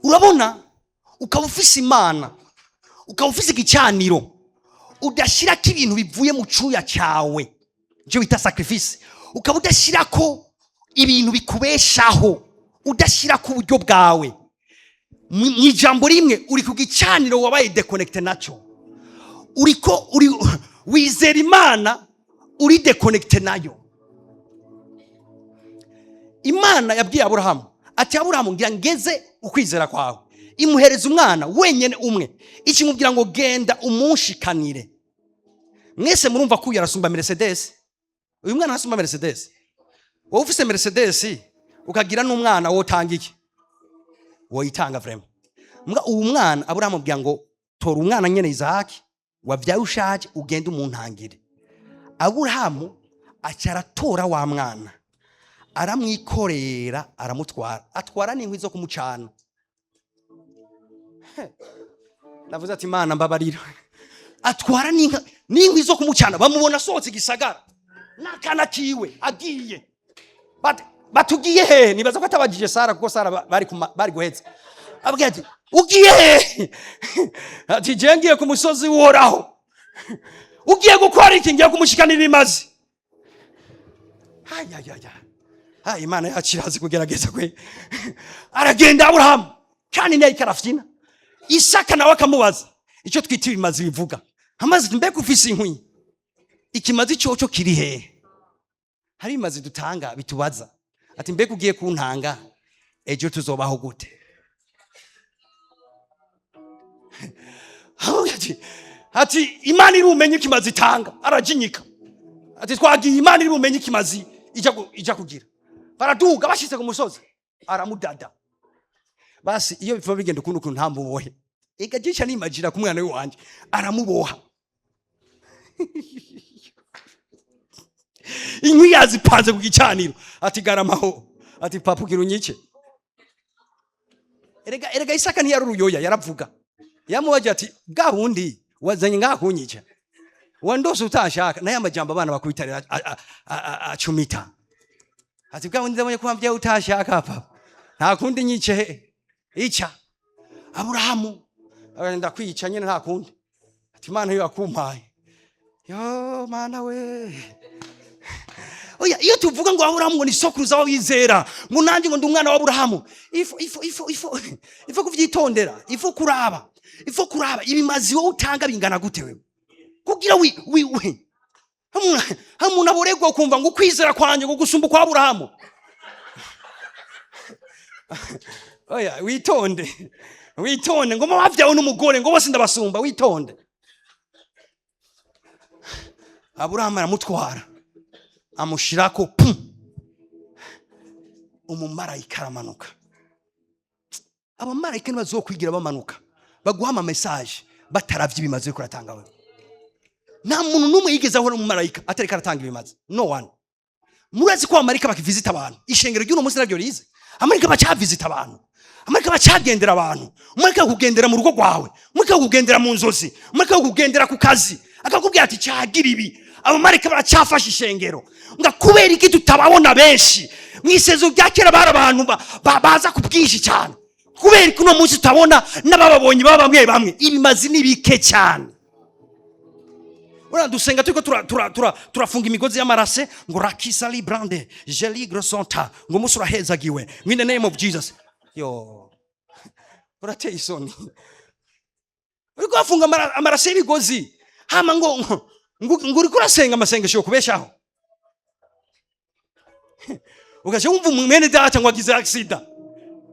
Urabona, ukaba ufise Imana, ukaba ufise igicaniro, udashyirako ibintu bivuye mu cuya cyawe, icyo bita sacrifice, ukaba udashyirako ibintu bikubeshaho, udashyirako uburyo bwawe, mu ijambo rimwe uri ku gicaniro wabaye déconnecté nacyo. Uriko uri wizera Imana uri déconnecté nayo. Imana yabwiye Aburahamu ati: "Aburahamu, ngira ngeze ukwizera kwawe." Imuhereza umwana wenyine umwe, ikimubwira ngo: "Genda umunshikanire." Mwese murumva ko uyu arasumba Mercedes. Uyu mwana arasumba Mercedes. Wowe ufise Mercedes ukagira n'umwana, wotanga iki? Woyitanga vraiment. Mbwa uwo mwana, Aburahamu abwira ngo: "Tora umwana nyene Izahaki wavyaye ushaje, ugende umuntangire." Aburahamu aca aratora wa mwana, aramwikorera, aramutwara, atwara n'inkwi zo kumucana. Navuze ati: "Imana mbabarira." Atwara n'inkwi zo kumucana. Bamubona asohotse igisagara n'akana kiwe agiye. Batugiye hehe? Nibaza ko atabagije Sara, kuko Sara bari guheza. Abwira ati: "Ugiye hehe?" Ati: "Je ngiye ku musozi w'Uhoraho." "Ugiye gukora iki?" "Ngiye kumushikanira imazi." Ayayaya, Imana yacu irazi kugerageza kwe. Aragenda Aburahamu, kandi nayo ikarafyina. Isaka nawe akamubaza icyo twita ibimazi bivuga amazi ati: "Mbega ufise inkwi, ikimazi coco kiri hehe?" Hari ibimazi dutanga bitubaza ati: "Mbega ugiye kuntanga, ejo tuzobaho gute?" Ati: "Imana iri bumenye ikimazi itanga." Arajinyika ati: "Twagiye, Imana iri bumenye ikimazi ija kugira." Baraduga, bashitse ku musozi aramudada. Basi iyo biva bigenda ukundi ukuntu, ntamubohe. Ega gica nimajira ku mwana wanje aramuboha, inkwi yazipanze ku gicaniro, ati: "Garamaho." Ati: "Papa, ugira unyice." Erega Isaka ntiyari uruyoya, yaravuga. Yamubaje ati: "Bwa bundi wazanye ngaha kunyica, wandose utashaka." Naye amajambo abana bakubitarira acumita. Ati bwa bundi ndabonye ko wambyaye utashaka, papa, nta kundi, nyice. He ica Aburahamu agenda kwica nyine, nta kundi. Ati Imana yo yakumpaye, yo Mana we. Oya, iyo tuvuga ngo Aburahamu ngo ni sokuruza w'abizera, ngo nanjye ngo ndi umwana w'Aburahamu, ifo ifo ifo ifo ifo kuvyitondera, ifo kuraba, ifo kuraba ibimazi wowe utanga bingana gute wewe, kugira wi wi wi Hari umuntu aboregwa ukumva ngo ukwizera kwanjye ngo gusumba kwa Aburahamu. Oya, witonde, witonde. Ngo mabavyawe n'umugore ngo bose ndabasumba. Witonde. Aburahamu aramutwara, amushirako pum, umumarayika aramanuka. Abamarayika ntibazokwigira bamanuka baguha ama message bataravye ibimazi uriko uratanga wewe. Nta muntu n'umwe yigeze ahura n'umumarayika atariko aratanga ibimazi, no one. Murazi ko abamarayika bakivizita abantu? Ishengero ry'uno munsi naryo rize, amarayika bacavizita abantu, amarayika bacagendera abantu. Umumarayika kugendera mu rugo rwawe, umumarayika kugendera mu nzozi, umumarayika kugendera ku kazi, akakubwira ati cagira ibi. Abamarayika baracafashe ishengero. Nga kubera iki tutababona benshi? Mu isezerano rya kera bari abantu baza ku bwinshi cyane. Kubera ko uno munsi tutabona n'abababonye baba bamwe bamwe? Ibimazi ni bike cyane. Ura dusenga turiko turafunga imigozi y'amarase, ngo rakisa librande jeligre sonta, ngo umunsi urahezagiwe in the name of Jesus. Yo, urateye isoni, uriko wafunga amarase y'ibigozi, hama ngo uriko urasenga amasengesho yo kubeshaho. Ugaca wumva umwene data ngo agize accident,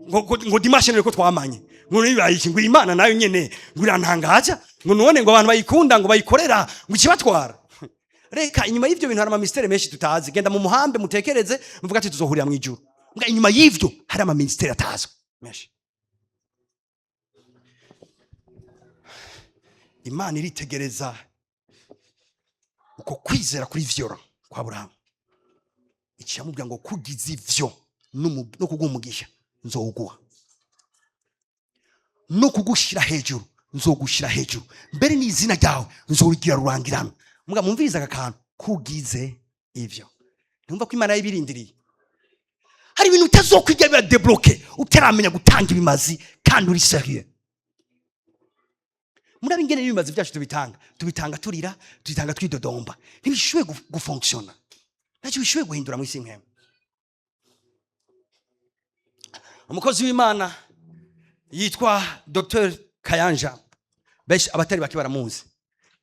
ngo dimanche niko twamanye, ngo nibaye iki, ngo Imana nayo nyene ngo irantangaza, ngo none ngo abantu bayikunda, ngo bayikorera, ngo ikibatwara. Reka, inyuma y'ivyo bintu hari ama mystères menshi tutazi. Genda mu muhambe, mutekereze, muvuga ati tuzohurira mu ijuru. Mbwa inyuma y'ivyo hari ama mystères atazwi menshi. Imana iritegereza uko kwizera kuri vyora kwa Aburahamu, iciyamubwira ngo kugize ivyo no kuguha umugisha nzowuguha, no kugushira hejuru nzogushira hejuru, mbere n'izina ryawe nzorigira rurangirana. Muga mumviriza aka kantu: kugize ivyo. Ntumva ko Imana yabirindiriye? Hari ibintu utazokwiga biba débloqué utaramenya gutanga ibimazi kandi uri sérieux. Murabe ingene n'ibimazi byacu tubitanga, tubitanga turira, tubitanga twidodomba, ntibishoboye gufonctionna, ntacyo bishoboye guhindura mu isi nkemwe. Umukozi w'Imana yitwa Dr Kayanja, benshi abatari bake baramuzi,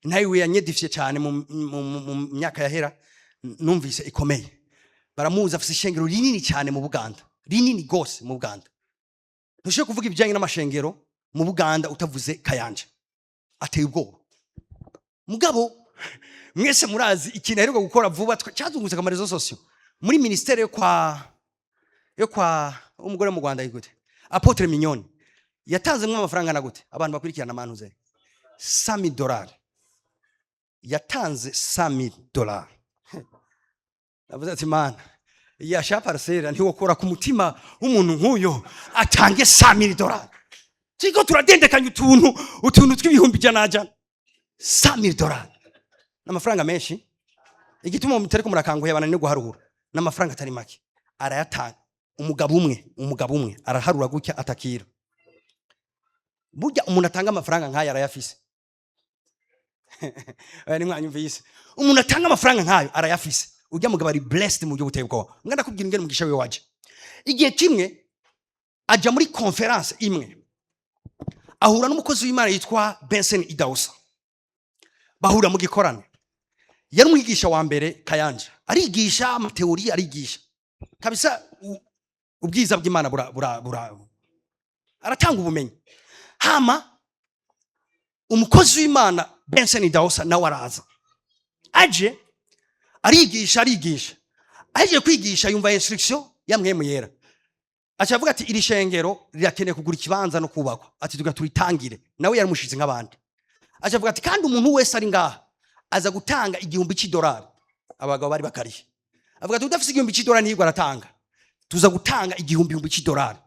nawe yanyedifye cyane mu myaka yahera, numvise ikomeye. Baramuzi, afise ishengero rinini cyane mu Buganda, rinini gose mu Buganda. Ntushobora kuvuga ibijyanye n'amashengero mu Buganda utavuze Kayanja, ateye ubwoba. Mugabo mwese murazi ikintu aheruka gukora vuba cyazungutse ama réseaux sociaux muri ministère yo kwa umugore mu Rwanda yigute, Apôtre Mignone. Yatanzemo amafaranga na gute? Abantu bakurikirana amantuze $100,000, yatanze $100,000. Navuze ati Mana, yasha parcelle ntiwokora ku mutima w'umuntu nk'uyo atange $100,000? Turiko turadendekanya utuntu tw'ibihumbi ijana jana. $100,000 ni amafaranga menshi. Igituma mutariko murakanguye abantu no guharura, ni amafaranga atari make. Arayatanga umugabo umwe, umugabo umwe araharura gutya atakira. Burya umuntu atanga amafaranga nk'ayo arayafise. Oya, nimwanyumvise, umuntu atanga amafaranga nk'ayo arayafise. Urya mugabo ari blessed mu buryo buteye ubwoba. Mbwa ndakubwira ingene umugisha wiwe waje. Igihe kimwe aja muri conférence imwe, ahura n'umukozi w'Imana yitwa Benson Idahosa, bahura mu gikorane. Yari umwigisha wa mbere Kayanja, arigisha ama théories, arigisha kabisa ubwiza bw'Imana bura, bura, bura, aratanga ubumenyi. Hama umukozi w'Imana Benson Idahosa nawe araza, aje arigisha, arigisha. Ahejeje kwigisha yumva instruction ya Mpwemu Yera, aca avuga ati iri shengero rirakeneye kugura ikibanza no kubakwa, ati tuga turitangire. Nawe yaramushize nk'abandi. Aca avuga ati kandi umuntu wese ari ngaha aza gutanga $1,000. Abagabo bari bakariye. Avuga ati udafise $1,000 ntiyigwa aratanga, tuza gutanga $1,000.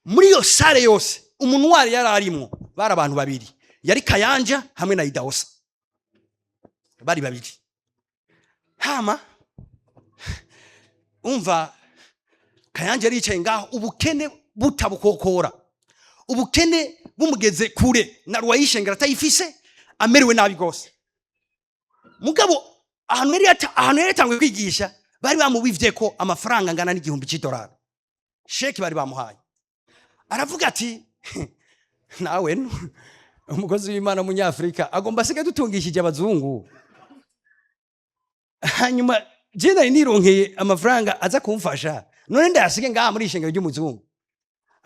Muri iyo salle yose umuntu wari yari arimwo bari abantu babiri, yari Kayanja hamwe na Idahosa, bari babiri. Hama Umva, Kayanja yaricaye ngaho, ubukene butabukokora, ubukene bumugeze kure, na ruwayishengera atayifise, amerewe nabi rwose. Mugabo ahantu yari yatanguye kwigisha, bari bamubivye ko amafaranga angana n'1000 c'idolari, chèque bari bamuhaye. Aravuga ati: "Nawe umukozi w'Imana w'Umunyafurika agomba asigaye dutungishije abazungu, hanyuma je nari nironkeye amafaranga aza kumfasha, none ndayasige ngaha muri ishengero ry'umuzungu?"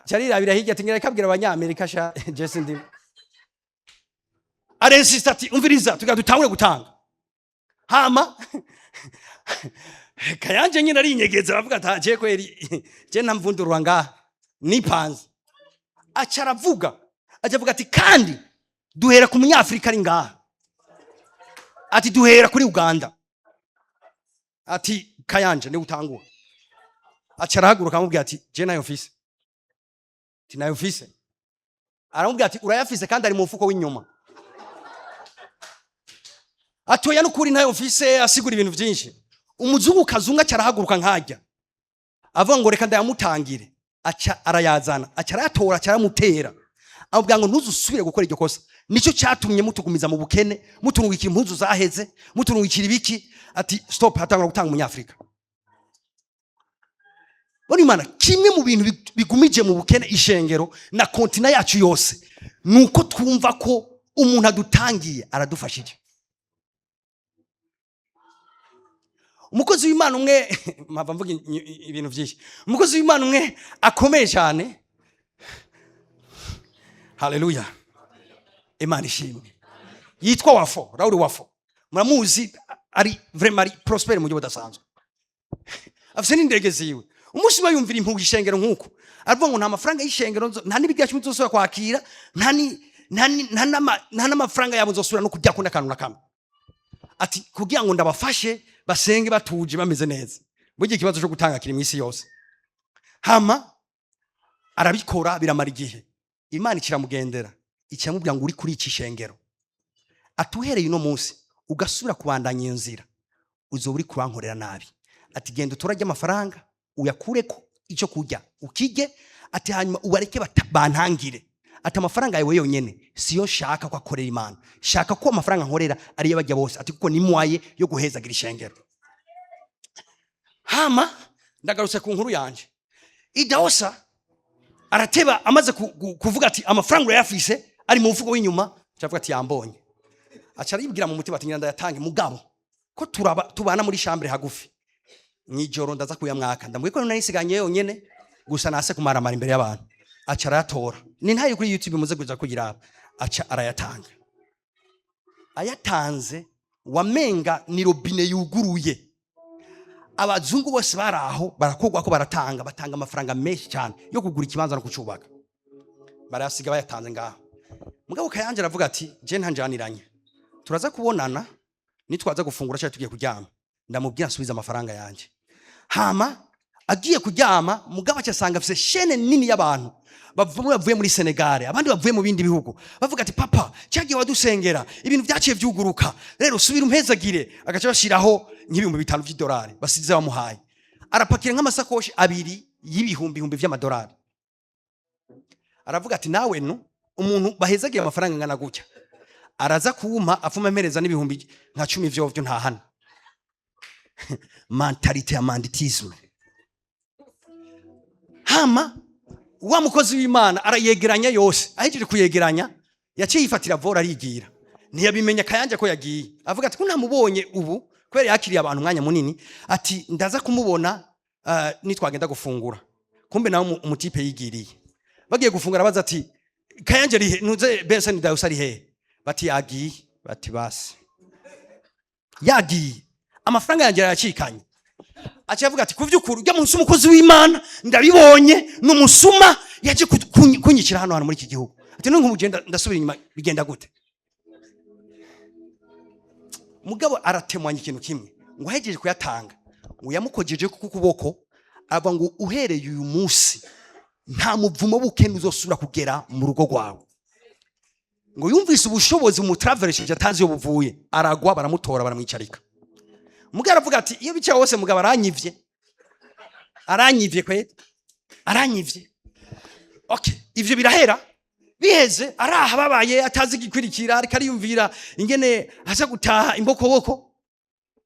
Carirabira hirya ati: "Ngira kabwira Abanyamerika sha, je sindi." Arensista ati: "Umviriza, tugira dutangure gutanga." Hama Kayanje nyine arinyegeza, aravuga ati: "Je kweri, je ntamvundurwa ngaha nipanze." Aca aravuga, aca avuga ati: "Kandi duhera ku Munyafurika ari ngaha." Ati: "Duhera kuri Uganda." Ati: "Kayanje, niwe utangura." Aca arahaguruka, amubwira ati: "Je nayo mfise." Ati: "Nayo mfise." Aramubwira ati: "Urayafise, kandi ari mu mufuko w'inyuma." Atoya, n'ukuri ntayo mfise. Asigura ibintu byinshi. Umuzungu kazungu aca arahaguruka nkajya avuga ngo: "Reka ndayamutangire." Aca arayazana, aca arayatora, aca aramutera, amubwira ngo: "Ntuzusubire gukora iryo kosa, nicyo cyatumye mutugumiza mu bukene, muturungikira impuzu zaheze, muturungikira ibiki." Ati: "Stop." Hatangura gutanga Umunyafurika. Bona Imana, kimwe mu bintu bigumije mu bukene ishengero na continent yacu yose ni uko twumva ko umuntu adutangiye aradufashije. Umukozi w'Imana umwe, mpava mvuga ibintu byinshi, umukozi w'Imana umwe akomeye cyane, haleluya, Imana ishimwe, yitwa Wafo, Raul Wafo, muramuzi, ari vraiment ari prospère mu buryo budasanzwe, afise n'indege ziwe. Umunsi umwe yumvira impuhwe ishengero nk'uko, aravuga ngo: "Nta mafaranga y'ishengero nta n'ibirya cumi nzosubira kwakira, nta n'amafaranga yabo nzosubira no kurya kundi akantu na kamwe." Ati: "Kugira ngo ndabafashe basenge batuje, bameze neza." Burya ikibazo cyo gutanga kiri mu isi yose. Hama arabikora, biramara igihe, Imana ikiramugendera, ikiramubwira ngo: "Uri kuri iki shengero," ati, "uhereye uno munsi ugasubira kubandanya iyo nzira, uzoba uri kurankorera nabi." Ati: "Genda uturage amafaranga, uyakureko icyo kurya ukirye." Ati: "Hanyuma ubareke bantangire." Ati: "Amafaranga yawe yonyene siyo nshaka ko akorera Imana, shaka ko amafaranga nkorera ariyo bajya bose." Ati: "Kuko ni mwaye yo guhezagira ishengero." Hama ndagarutse ku nkuru yanje. Idahosa arateba, amaze kuvuga ati: "Amafaranga urayafise, ari mu mufuko w'inyuma." Acavuga ati: "Yambonye." Aca aribwira mu mutima ati: "Ngira ndayatange, mugabo ko turaba tubana muri chambre hagufi, mwijoro ndaza kuyamwaka, ndamubwiye ko narisiganye yonyene gusa, nase kumaramara imbere y'abantu." Aca arayatora, ni ntayo kuri YouTube, muze kuza kugira. Aca arayatanga. Ayatanze, wamenga ni robine yuguruye. Abazungu bose bari aho barakogwa ko baratanga, batanga amafaranga menshi cyane yo kugura ikibanza no kucubaka, barayasiga bayatanze ngaho. Mugabo Kayanja aravuga ati: "Je ntanjaniranye, turaza kubonana nitwaza gufungura cyangwa tugiye kuryama, ndamubwira nsubize amafaranga yanjye." Hama agiye kuryama, mugabo aca asanga afise chaîne nini y'abantu bavuye muri Senegal, abandi bavuye mu bindi bihugu, bavuga ati: "Papa, cyagiye wadusengera ibintu byaciye byuguruka, rero subira umpezagire." Agaca bashiraho nk'ibihumbi 5 vy'idolari basize bamuhaye, arapakira nk'amasakoshi abiri y'ibihumbi bihumbi vy'amadolari. Aravuga ati: "Nawe nu umuntu bahezagiye amafaranga angana gutya araza kumpa, afuma ampereza n'ibihumbi nka 10 vyovyo ntahana." Mentalité ya banditisme. Hama wa mukozi w'Imana arayegeranya yose. Ahejeje kuyegeranya, yaciye yifatira vol, arigira, ntiyabimenya Kayanja ko yagiye. Avuga ati: "Ko ntamubonye ubu?" Kubera yakiriye abantu umwanya munini, ati: "Ndaza kumubona nitwagenda gufungura." Kumbe nawe umu type yigiriye. Bagiye gufungura, abaza ati: "Kayanja rihe? Ntuze Benson Idahosa ari hehe?" Bati: "Yagiye." Bati: "Basi yagiye, amafaranga yanjye arayacikanye." Aca avuga ati: "Kuvyukuri ujya munsi umukozi w'Imana ndabibonye, ni umusuma, yaje kunyicira hano hantu muri iki gihugu." Ati: "None nk'ubu ndasubira inyuma, bigenda gute?" Mugabo aratemwanya ikintu kimwe, ngo ahejeje kuyatanga, ngo yamukojeje ku kuboko, avuga ngo: "Uhereye uyu munsi nta muvumo w'ubukene uzosubira kugera mu rugo rwawe." Ngo yumvise ubushobozi bumutraveresheje, atazi iyo buvuye, aragwa, baramutora, baramwicarika. Mugabo aravuga ati: "Iyo bicaye hose, mugabo aranyivye." Aranyivye kweli, aranyivye. Okay, ivyo birahera. Biheze, araha babaye atazi igikurikira, ariko ariyumvira ingene aza gutaha imbokoboko.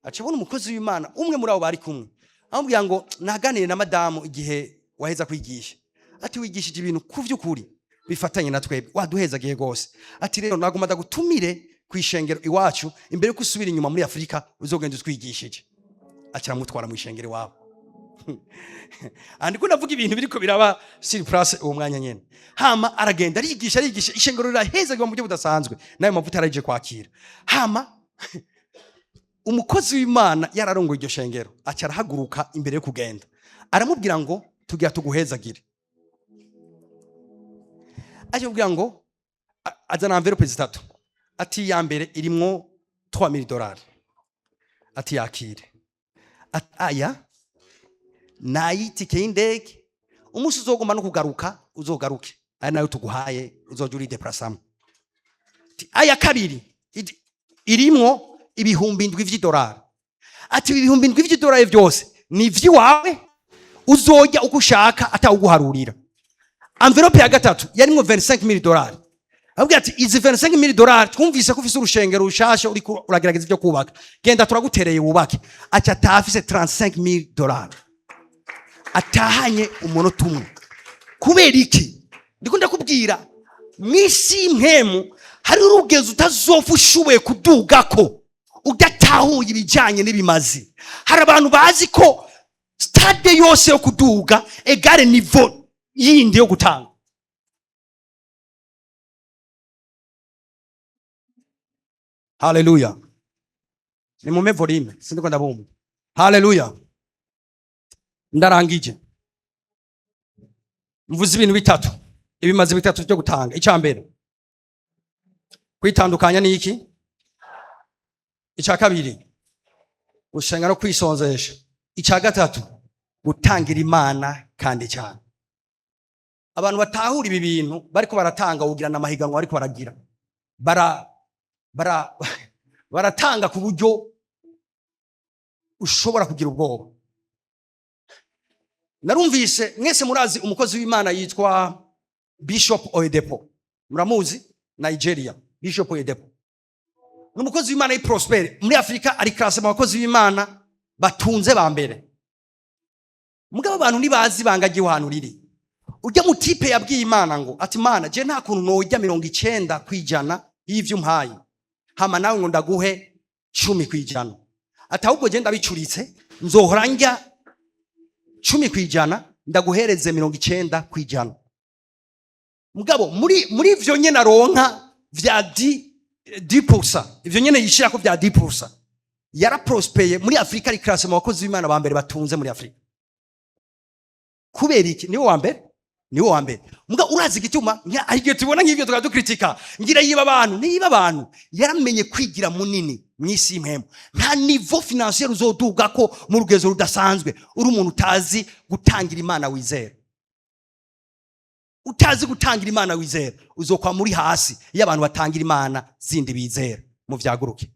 Aca abona umukozi w'Imana umwe muri abo bari kumwe, amubwira ngo: "Naganire na madamu igihe waheza kwigisha." Ati: "Wigishije ibintu ku vy'ukuri bifatanye na twebwe, waduhezagiye rwose." Ati: "Rero naguma ndagutumire kw'ishengero iwacu, imbere yuko usubira inyuma muri Afurika uzogenda utwigishije." Aca aramutwara mu ishengero iwabo. Andiko ndavuga ibintu biriko biraba sur place uwo mwanya nyene. Hama aragenda, arigisha, arigisha, ishengero rirahezagirwa mu buryo budasanzwe, nayo mavuta araje kwakira. Hama umukozi w'Imana yararongoye iryo shengero aca arahaguruka imbere yo kugenda, aramubwira ngo: "Tugira tuguhezagire." Aca amubwira ngo azana enveloppe zitatu. Ati: "Iya mbere irimwo 3000 dolari." Ati: "Yakire." Ati: "Aya nayitike y'indege, umunsi uzogomba no kugaruka uzogaruke, aya nayo tuguhaye, uzoja urideplacamo." Ati: "Aya kabiri irimwo 7000 vy'idolari." Ati: "7,000 vy'idolari vyose ni ivy'iwawe, uzojya uko ushaka atawuguharurira." Enveloppe ya gatatu yarimwo 25000 dolari. Avuga ati: "Izi 25000 dolari, twumvise ko ufise urushengero rushasha, uriko uragerageza ivyo kubaka, genda, turagutereye wubake." Aca ataha afise 35000 dolari, atahanye umunota umwe. Kubera iki? Ndiko ndakubwira, mw'isi y'impwemu hari urugezo utazopfa ushoboye kudugako udatahuye ibijyanye n'ibimazi. Hari abantu bazi ko stade yose yo kuduga égale niveau yindi yo gutanga. Haleluya! Nimume volume, sindiko ndabumva. Haleluya! Ndarangije. Mvuze ibintu bitatu, ibimazi bitatu byo gutanga. Icya mbere, kwitandukanya ni iki? Icya kabiri, gusenga no kwisonzesha. Icya gatatu, gutangira Imana kandi cyane. Abantu batahura ibi bintu bariko baratanga, wogira n'amahiganwa bariko baragira, bara bara baratanga ku buryo ushobora kugira ubwoba. Narumvise, mwese murazi umukozi w'Imana yitwa Bishop Oyedepo, muramuzi? Nigeria, Bishop Oyedepo ni umukozi w'Imana y'i-prospère muri Afurika, ari classé mu bakozi b'Imana batunze ba mbere. Mugabo abantu ntibazi ibanga ry'iwantu riri. Ujya mu type yabwiye Imana ngo, ati: "Mana, je nta kuntu nojya 90% y'ivyo umpaye, hama nawe ngo ndaguhe 10%." Ati: "Ahubwo je ndabicuritse, nzohora njya 10%, ndaguhereze 90%." Mugabo muri ivyo nyene aronka vya 10%, ivyo nyene yishirako vya 10%, yaraprospeye muri Afurika, ari classé mu bakozi b'Imana ba mbere batunze muri Afurika. Kubera iki? Niwe wa mbere, niwe wa mbere. Muga urazi igituma? Hari igihe tubona nk'ivyo tukaba dukritika, ngira yiba abantu. Niba abantu yaramenye kwigira munini mw'isi y'impwemu. Nta niveau financier uzodugako mu rugezo rudasanzwe uri umuntu utazi gutangira Imana wizera. Utazi gutangira Imana wizera, uzokwa muri hasi iyo abantu batangira imana zindi bizera. Muvyaguruke.